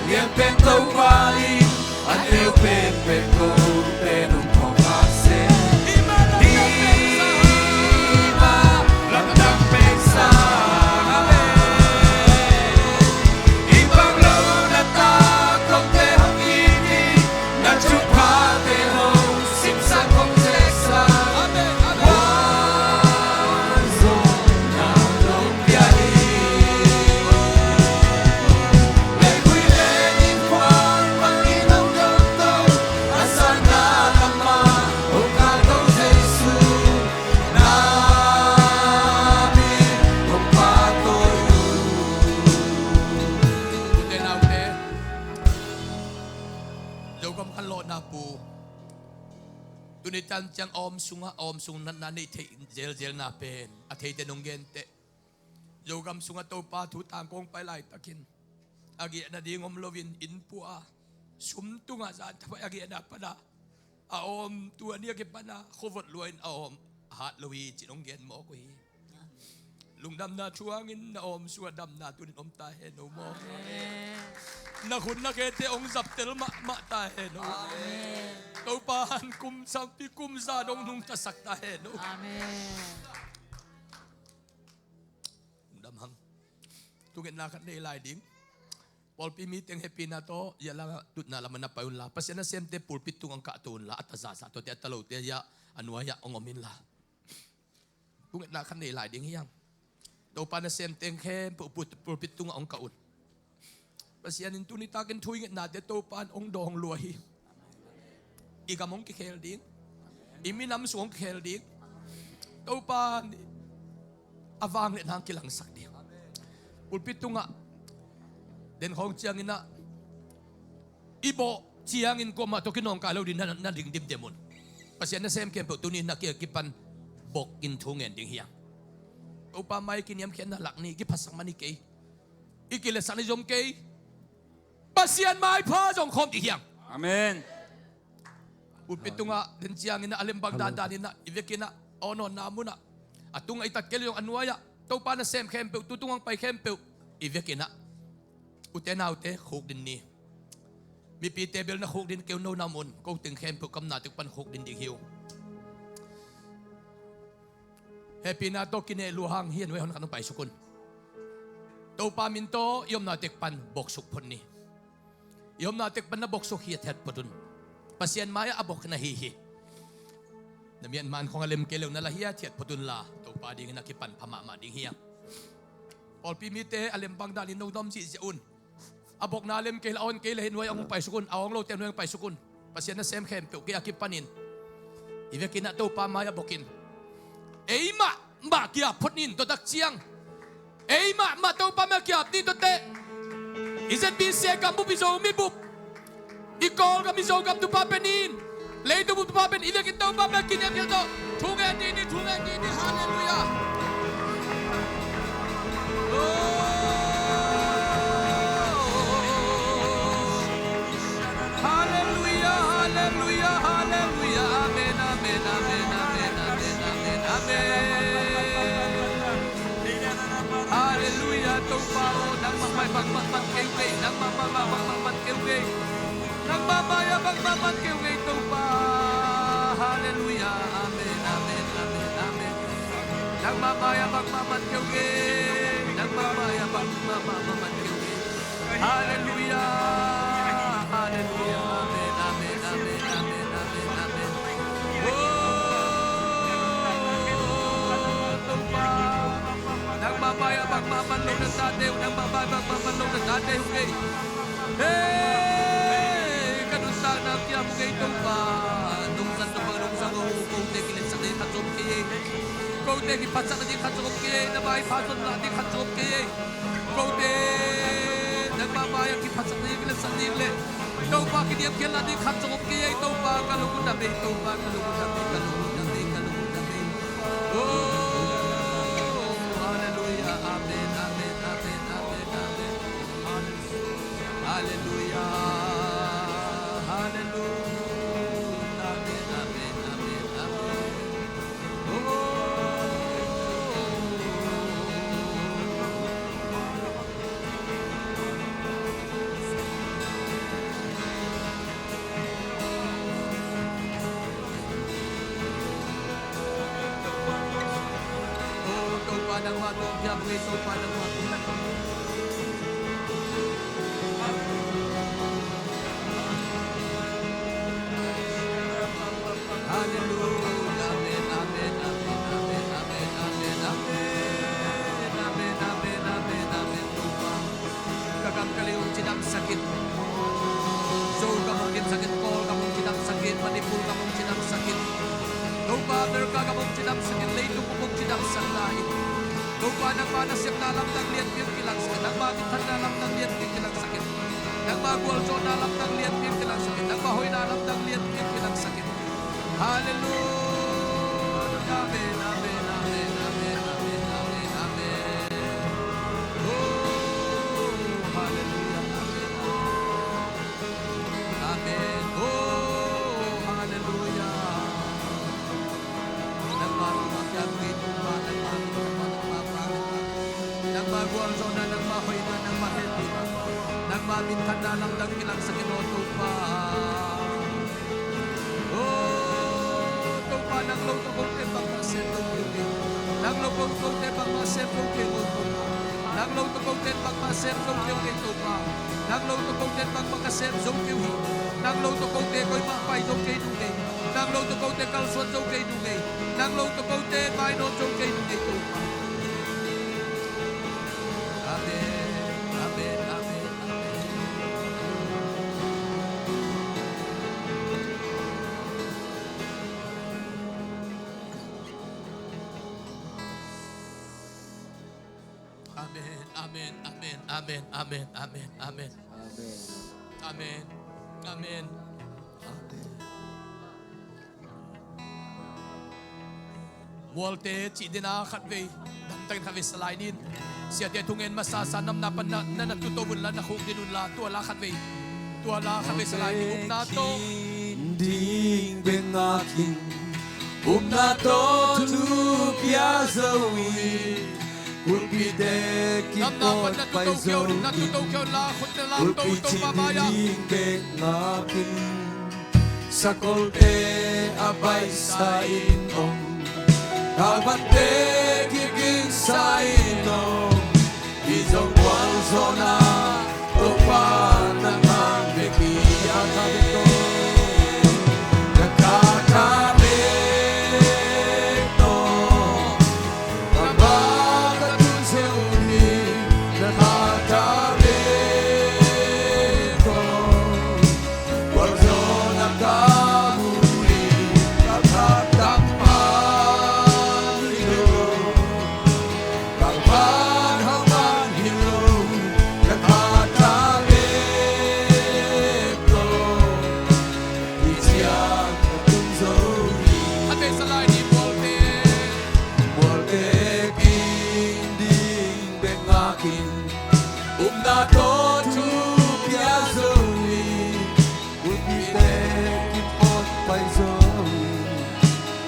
lian pen Topa in, a neu penpen kote nong phawk khak seh. Hi mah lamdang pen sa. Amen. It bang lo na ta kote hong it hi. Na thuphate nong simsak hong zeksa. Amen, amen. Gualzawhna nong pia hi. Leivui le innkuan panin hong dongdong, a sanna lamah hong khakto Jesu, na min hong pahtawi uh. Ute naute, Zogam khanlawhna pu, tuni tan ciang a om sungah, a om sung natna neih theih zelzelna pen a theite nong genteh. Zogam sungah Topa thu tangkawng pai laitakin a giahna ding om loin inn pua a, sum tungah zan thapai a giahna pana a om, tua ni a kipana khuavot lua in a om a hat lo hi ci-in hong gen mawk uh hi. Lungdamna thu hangin na om sungah damna tunin om ta hen o maw. Amen. Na khut na khete hong zaptel mahmah ta hen o. Amen. Topa han kum sangpi kum za dong nungtasak ta hen o. Amen. Lungdam hang. Thungetna khat nei lai ding. Pawlpi miteng hehpihna tawh, ya la tutna lamah na pai unla, Pasian nasemte pulpit tungah hong kahto unla, a tazaza tawh te, a talote ya a nuai-ah hong om inla. Thungetna khat nei lai ding hi hang. Topa nasemte khempeuh pul-, pulpit tungah hong kah un. Pasian in tuni takin thu i ngetnate Topa in hong dawng lua hi. i gam hong kikhel ding, i minam sung hong kikhel ding. Topa a vangliatna hong kilangsak ding. Pulpit tungah den khawng cianginah i bawh ciangin kuamah tawh kinawngkai lo ding na, na ding dimdem un. Pasian nasem khempeuh tuni na kiang kipan bok in thu ngen ding hi hang. Topa mai kiniamkhiatna lak ni, kiphatsak mani kei, i kiletsakna zom kei. Pasian maipha zong khawm ding hi hang. Amen. Pulpit tungah den cianginah a lembang dandaninah i vekinah a awn awnna munah, a tungah i tat kei lo zong a nuai-ah Topa nasem khempeuh, tu tungah hong pai khempeuh i vekinah ute naute khukdin ni. Mipite bel na khukdin kei un, no na om un, ko teng khempeuh ka omna teng pan khukdin ding hi uh. Hehpihna tawh kineh lua hang hi a nuai hon khat hong paisuk un. Topa min tawh i omna tek pan boksuk phot ni. I omna tek pan na boksuk hi a thiat phot un. Pasian mai-ah a bok na hi hi. Na miatman khong a lem kei lo na la hi a thiat phot unla, Topa dingin a kipan pha mahmah ding hi a. Pawlpi mite a lembang danin no na om zihziah un. A bokna lem kei la, a awn kei la, hih nuai-ah hong paisuk un, a awng lote nuai-ah hong paisuk un. Pasian nasem khempeuh kei a kipanin i vekinah Topa mai-ah bokin, ei mahmah ki-ap phot nin, tua tak ciang ei mahmah Topa mai-ah ki-ap ni. Tuate i Z B C a gambup, i Zomi bup, i Kawlgam, i Zogam thupha pia nin. Leitung bup thupha pia nin. I vekin Topa mai-ah kiniamkhiat tawh thu ngen ni, thu ngen ni. Halleluiah. Oh. Halleluiah, halleluiah, halleluiah. Amen, amen, amen, amen, amen, amen, amen. Halleluiah, Topa aw, nangmah mai-ah bangmah man kei uh ngei, nangmah mai-ah bangmah man kei uh ngei. Nangmah mai-ah bangmah man kei uh ngei, Topa. Halleluiah, amen, amen, amen, amen. Nangmah mai-ah bangmah man kei uh ngei, nangmah mai-ah bangmah, bangmah man kei uh ngei. Halleluiah, halleluiah, amen, amen, amen, amen, amen, amen. Oh, Topa, nangmah mai-ah bangmah man lo na tate uh, nangmah mai-ah bangmah man lo na tate uh ngei. Hei, ka nuntakna kiam uh ngei, Topa. Nong zat, Topa, nong zat uh, kote kiletsak ding khat zong om kei ei. Kote kiphatsak ding khat zong om kei ei. Na maipha zong lah ding khat zong om kei ei. Kote nangmah mai-ah kiphatsak ding, kiletsak ding leh Topa kiniamkhiat lah ding khat zong om kei ei. Topa, ka lung uh dam ei, Topa, ka lung uh dam ei, ka lung uh dam ei, ka lung uh dam ei. Oh, halleluiah, amen, amen, amen, amen, amen. Halleluiah, halleluiah, amen, amen, amen, amen. Oh. Oh, Topa nangmah tungah kiam uh ngei, Topa nangmah tungah. Halleluiah. Amen, amen, amen, amen, amen, amen, amen, amen, amen, amen, amen, Topa. Ka gam ka lei hong cidamsak in. Zogam hong dimsak in, Kawlgam hong cidamsak in, Manipur gam hong cidamsak in. Topa, America gam hong cidamsak in, leitung bup hong cidamsak lai in. Topa, nangma nasepna lamdang lianpi hong kilangsak in, nangma minthanna lamdang lianpi hong kilangsak in. Nangma gualzawhna lamdang lianpi hong kilangsak in, nangma hoihna lamdang lianpi hong kilangsak in. Halleluiah. Amen, amen, amen, amen, amen, amen, amen. Oh, halleluiah, amen, amen. Amen. Oh, halleluiah. Nangma tungah kiam uh ngei, Topa, nangma, nangma, nangma, nangma gualzawhna, nangma hoihna, nangma hehpihna, nangma minthanna lamdang kilangsak in aw, Topa. Oh, Topa, nang lo tawh kote bangmah sem zo kei uh ngei. Nang lo tawh kote bangmah sem zo kei uh ngei, Topa. Nang lo tawh kote bangmah sem zo kei uh ngei, Topa. Nang lo tawh kote bangmah ka sem zo kei uh hi. Nang lo tawh kote koimah pai zo kei uh ngei. Nang lo tawh kote kalsuan zo kei uh ngei. Nang lo tawh kote mainawn zo kei uh ngei, Topa. Amen. Amen. Amen. Amen. Amen, amen, amen, amen, amen, amen. Amen. Amen. Amen. Amen. Mualte cih dena khatvei damtakin khatvei salai nin. Siate thungen masa sa namna pan na, na, na tuto unla, na khuk din unla, tua la khatvei, tua la khatvei salai nin. Upna tawh ding bek ngakin, upna tawh thu pia zo hi. Kulpite kipawt pai zo hi. Kulpi cih ding bek ngakin, sakolte a baisa in om, galvante kigingsa in om. Hih zong gualzawhna Topa nang hang bek hi. A tha bek tawh, na tha tha bek tawh, na bak a tun zo hi. Na tha tha bek tawh, gualzawhna ka mu hi. Ka tha tha man hi lo, ka van hau man hi lo, na tha tha bek tawh, hih ciang ka tung zo hi. A tei salai ni mualte, mualte kin ding bek ngakin, upna tawh thu pia zo hi. Kulpite kipawt pai zo hi.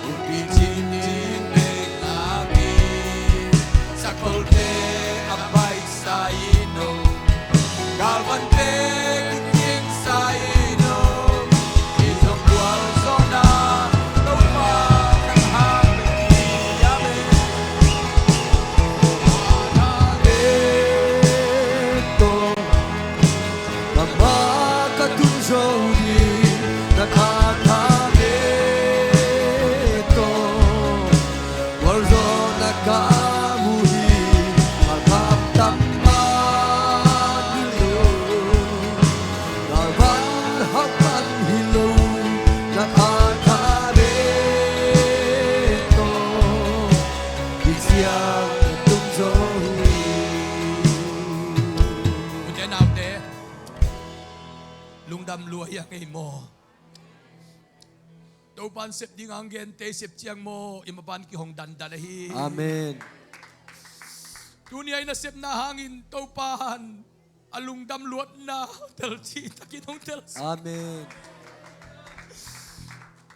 Kulpi cih ding bek ngakin, sakolte a baisa in om, galvante kigingsa in om. Hih zong gualzawhna Topa nang hang bek hi. Amen. Ka bak a tun zo hi, na tha tha bek tawh, gualzawhna ka mu hi. Ka tha tha man hi lo, ka van hau man hi lo, na tha tha bek tawh, hih ciang ka tung zo hi. Ute naute, lungdam lua hi a ngei maw? Topan sep ding ang gente sep ciang maw, i mapan kihong dandan ahi. Amen. Tuni a i nasepna hangin Topan a lungdam luatna telcih takin hong telcih. Amen.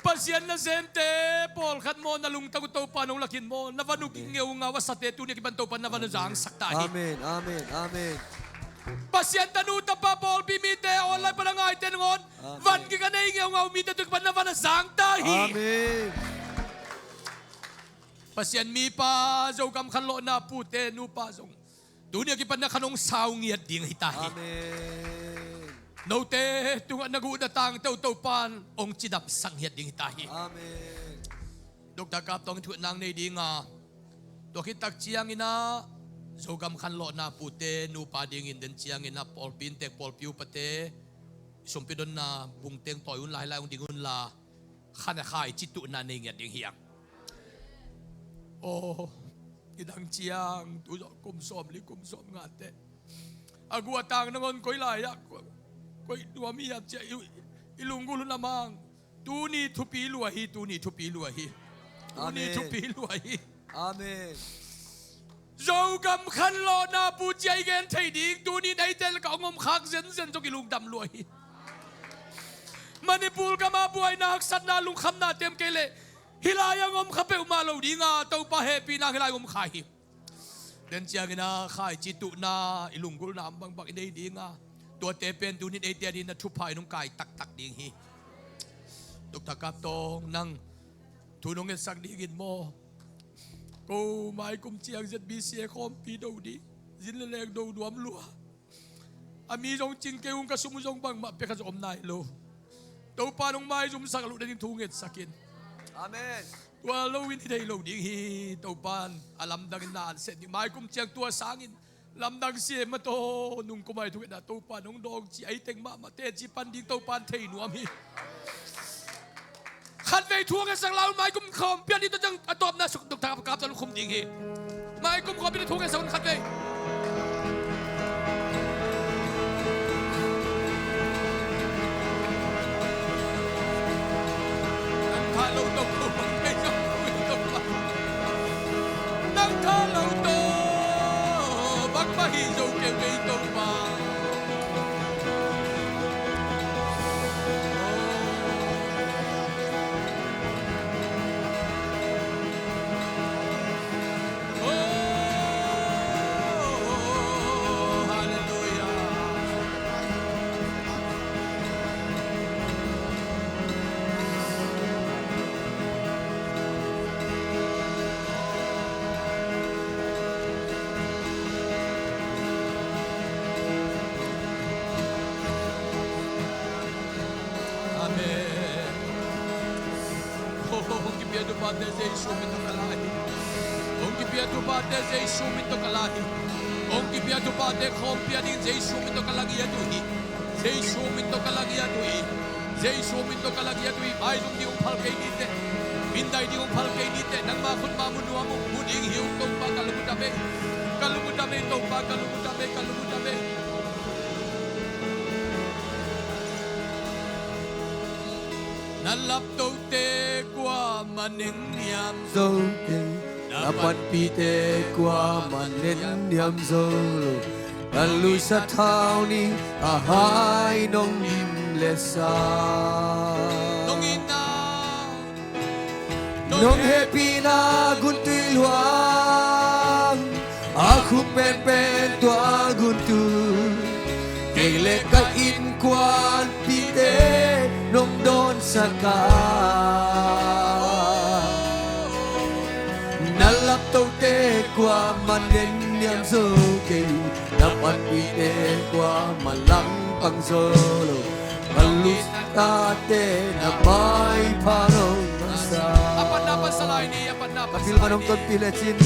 Pasian nasemte pawlkhat maw, na lungtang uh Topan hong lakin maw, na van uh kingeungau a sate tuni a kipan Topan na van uh zangsak ta hi. Amen, amen, amen. Pasian tanu tapa pawlpi mite online pan a ngaite nangawn, amen, van kik a nei ngeungau mite tuni a kipan na van a zang ta hi. Amen. Pasian mipa Zogam khanlawhna pute nupa zong tuni a kipan na khan hong sau ngiat ding hi ta hi. Amen. Note tungah na guhna tangte uh Topan hong cidamsak ngiat ding hi ta hi. Amen. Doctor Kap Tawng in thuhilhna nei ding a, tua khit tak ciangin ah Zogam khanlawhna pute nupa dingin den ciangin ah pawlpi inntek pawlpi upate i sumpi donna bungteng tawi unla, hilai hong ding unla, khan a khaici tuhna nei ngiat ding hi hang. Aw, i dang ciang tu zawh kum sawmli kum sawmnga teh a guh a tang nangawn koi lai-ah koi nuam hiam ci-a i, i lunggulh hun a mang. Tuni thupi lua hi, tuni thupi lua hi. Tuni, amen, thupi lua hi. Amen. Zogam khanlawhna pu ci-a i gen thei ding, tuni in eite lakah hong om khak zenzen zong i lungdam lua hi. Manipur gam a buaina haksatna lungkhamna tem kei leh hih lai-ah hong om kha peuhmah lo ding a, Topa hehpihna hong hih lai-ah hong om kha hi. Den ciangin ah khaici tuhna i lunggulhna om bangbang i nei ding a, tuate pen tuni in eite adingin a thupha in hong kai taktak ding hi. Doctor Kap Tawng, nang thu nong ngetsak dingin maw, ko mai kum ciang Z B C A khawmpi do ding, zin le leng do nuam lua. A mi zong cing kei ung, ka sum uh zong bangmah pia kha zong om nai lo. Topa nong maizumsak loh dingin thu ngetsak in. Amen. Tua loin hi thei lo ding hi. Topan a lamdangin na an set ding. Mai kum ciang tua sangin lamdang siam a taw, nung kum ai thungetna Topan hong dawng ci, ei teng mahmah teci pan ding Topan thei nuam hi. Khatvei thu ngetsak lai un, mai kum khawmpi a ding tua ciang a tawpna suk Doctor Kap Tawng khum ding hi. Mai kum khawmpi a ding thu ngetsak un khatvei. Te Jesu min tawh ka la hi. Hong kipia thuphate Jesu min tawh ka la hi. Hong kipia thuphate khawmpia ding Jesu min tawh ka la ngiat uh hi. Jesu min tawh ka la ngiat uh hi. Jesu min tawh ka la ngiat uh hi. Maizum ding hong phal kei ni teh. Mindai ding hong phal kei ni teh. Nangma khutma mu nuam uh, mu ding hi uh. Topa ka lungdam ei. Ka lungdam ei Topa, ka lungdam ei, ka lungdam ei. Na laptote kuamah nenniam zo kei, na panpihte kuamah nenniam zo lo. Ka luisa thau nih a hai nong lim le sa, nong itna, nong hehpihna guntui luang, a khuk penpen tua guntui. Kei le ka innkuanpihte nong dawnsak a, na laptote kuamah nenniam zo kei, na panpihte kuamah langpang zo lo. Ka luisa tate na maipha nong sa. A panna pansa lai ni, a panna pansa lai ni. Ka pil man hong tonpih lecin,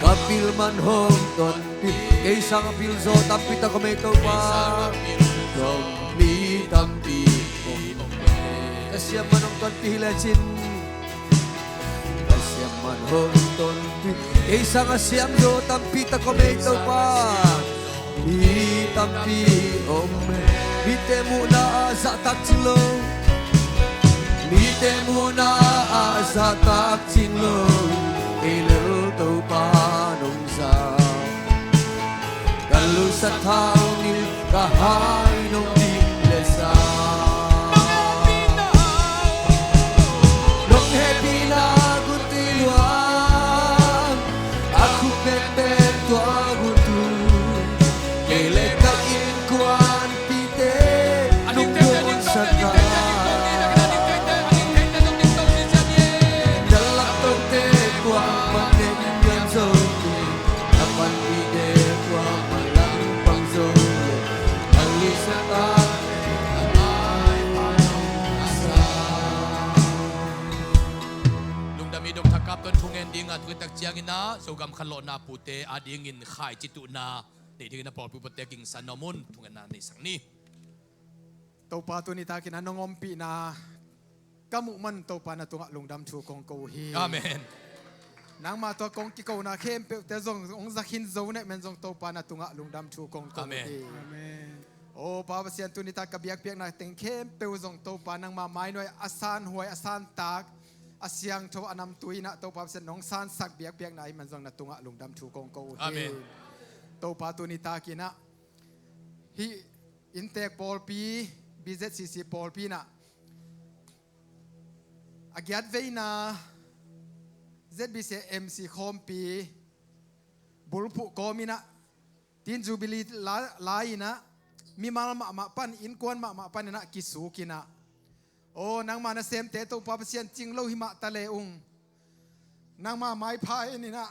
ka pil man hong tonpih. Kei sang a pil zaw tampi tak om ei Topa. Kei sang a pil zaw mi tampi om ei. Ka siam man hong tonpih lecin, ka siam man hong tonpih. Kei sang a siam zaw tampi tak om ei Topa. Mi tampi om ei. Mite muhna ah zahtak cing lo, mite muhna ah zahtak cing lo. Kei lel Topa nong za. Ka luisa thau nih ka hai nong lim le sa, nong hehpihna guntui luang, a khuk penpen tua guntui. Kei le ka innkuanpihte nong dawnsak a, na laptote kuamah nenniam zo kei, na panpihte kuamah langpang zo lo. Ka luisa tate na maipha nong sa. Lungdam i Dr. Kap tawh thungen ding a, thutak ciangin ah Zogam khanlawhna pute adingin khaici tuhna nei dingin a pawlpi upate kingsan nuam un. Thungetna neisak ni. Topa, tuni takin a nong ompihna ka muh man Topa na tungah lungdam thu kong ko uh hi. Amen. Nangma tua kong kikona khempeuhte zong hong za khin zo neh men zong Topa na tungah lungdam thu kong ko uh hi. Amen. Amen. O Pa Pasian, tuni tak ka biakpiakna teng khempeuh zong Topa nangma mainuai a sanhuai a santak, a siangtho a namtui in ah Topa Pasian nong sansak biakpiakna ahih man zong na tungah lungdam thu kong ko uh hi. Amen. Topa, tuni takin ah hih inntek pawlpi, B Z C C pawlpi in ah a giat veina Z B C M C khawmpi bulphuh kawm in ah tin Jubilee la-, lai in ah mimal mahmah pan, innkuan mahmah pan in ah kisuk in ah, aw, nangma nasemte Topa Pasian, cing lo hi mah ta le ung, nangma maipha in in ah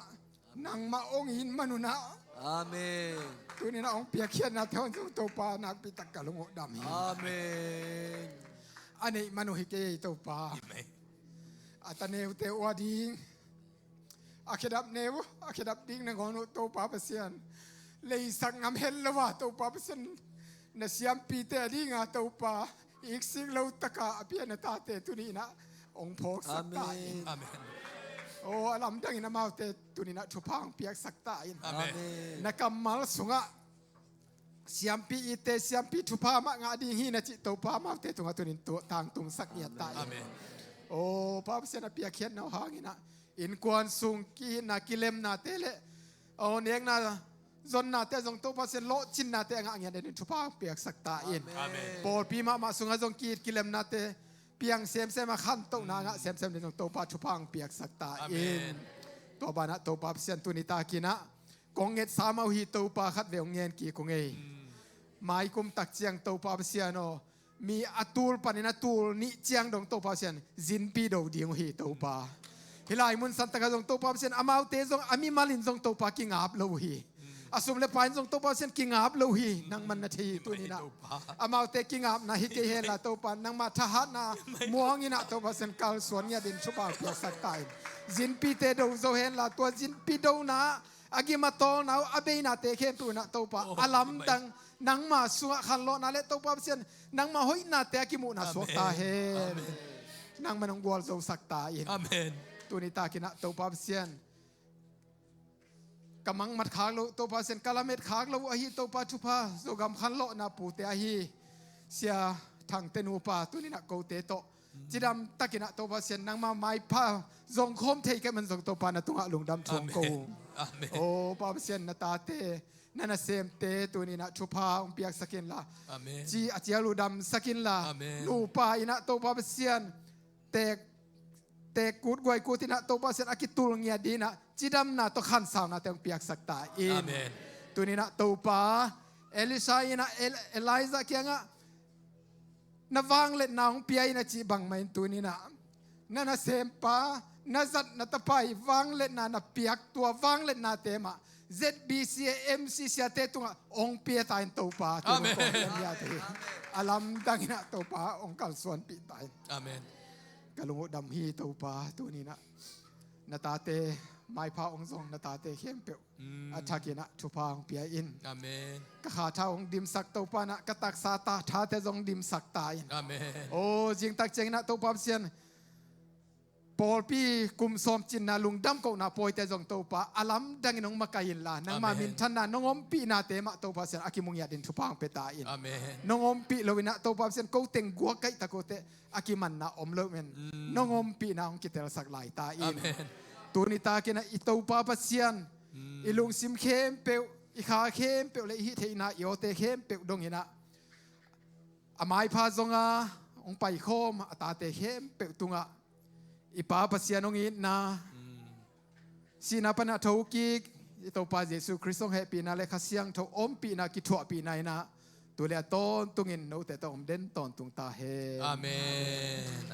nangmah hong it man un ah. Amen. Tuni in ah hong piakkhiatnate hong zong Topa nakpi tak ka lung uh dam hi. Amen. A neih man uh hi kei ei Topa. Amen. A ta neute uh a ding, a khedap neu, a khedap ding nangawn uh Topa Pasian, leisak ngam het lo a Topa Pasian, na siampite a dinga Topa iksik lo taka a pia na tate tuni in ah hong phawksak ta in. Amen. Aw, a lamdangin amaute tuni in ah thupha hong piaksak ta in. Amen. Amen. Na kammal sungah siampi itte, siampi thupha mah ngah ding hi na cih Topa amaute tungah tuni in tangtungsak ngiat ta in. Amen. Aw, Pa Pasian, a piakkhiatna uh hangin ah innkuan sung ki-itna kilemnate le, aw, nekna zonnate zong Topa Pasian lawhcinnate a ngah ngiat dingin thupha hong piaksak ta in. Amen. Amen. Pawlpi mahmah sungah zong ki-it kilemnate piang semsem a, khantohna a ngah semsem ding zong Topa thupha hong piaksak ta in. Amen. Tua banah Topa Pasian, tuni takin ah kong ngetsa mah uh hi Topa, khatvei hong ngen kik ung ei. Mm. Maikum tak ciang Topa Pasian aw, mi a tul panin a tul nih ciang dong Topa Pasian zinpi do ding uh hi Topa. Hih lai mun santakah zong Topa Pasian, amaute zong a mimalin zong Topa kingap lo uh hi. A sum le pai in zong Topa Pasian kingap lo hi, nangman na thei hi tuni-in ah. Amaute kingapna hi kei henla Topa, nangmah thahatna muang-in ah Topa Pasian kalsuan ngiat in thupha piaksak ta in. Zinpite do zo henla tua zinpi dona a gim a tawlna uh a beinate khempeuh in ah Topa a lamdang nangma sungah khanlawhna le Topa Pasian nangma hoihnate a kimuhna suak ta hen. Nangman hong gualzosak ta in. Tuni takin ah Topa Pasian ka mangmat khak lo Topa Pasian, ka lamet khak lo ahi Topa thupha Zogam khanlawhna pute ahi Sia Thangte nupa tuni-in ah kote tawh cidam takin ah Topa Pasian nangma maipha zong khawm thei kei man zong Topa na tungah lungdam thu hong ko. O Pa Pasian na tate na nasemte tuni-in ah thupha hong piaksak inla ci a cial uh damsak inla nupa in ah Topa Pasian tek tek kut guai kut in ah Topa Pasian a kitul ngiat dingin ah cidamna tawh khansaunate hong piaksak ta in. Tuni-in ah Topa Elisha in ah Elijah kiangah na vangliatna hong pia in a cih bangmah in tuni-in ah na nasempa na zat na tapai vangliatna na piak tua vangliatnate mah Z B C A M C C ate tungah hong pia ta in Topa. Tuni-in ah a lamdang in ah Topa hong kalsuanpih ta in. Ka lung uh dam hi Topa tuni-in ah na tate maipha hong zong na tate khempeuh a thakin ah thupha hong pia in. Ka kha tha hong dimsak Topa in ah ka taksa ta thate zong dimsak ta in. O zingtak ciangin ah Topa Pasian pawlpi kum sawm cinna lungdam kohna pawite zong Topa a lamdangin hong makai inla nangma minthanna nong ompihnate mah Topa Pasian a kimu ngiat in thupha hong pia ta in. Nong ompih lo in ah Topa Pasian ko teng guak kaihtak uh teh a kimanna om lo men nong ompihna hong kitelsak lai ta in. Tuni takin ah i Topa Pasian i lungsim khempeuh i kha khempeuh le i hih theihna i awte khempeuh dongin ah a maipha zonga hong paikhawm a tate khempeuh tungah i Pa Pasian hong itna sihna pan a thokik i Topa Jesu Khrist hong hehpihna le Kha Siangtho ompihna kithuahpihna in ah tu le a tawntungin note tawh om den tawntung ta hen. Amen.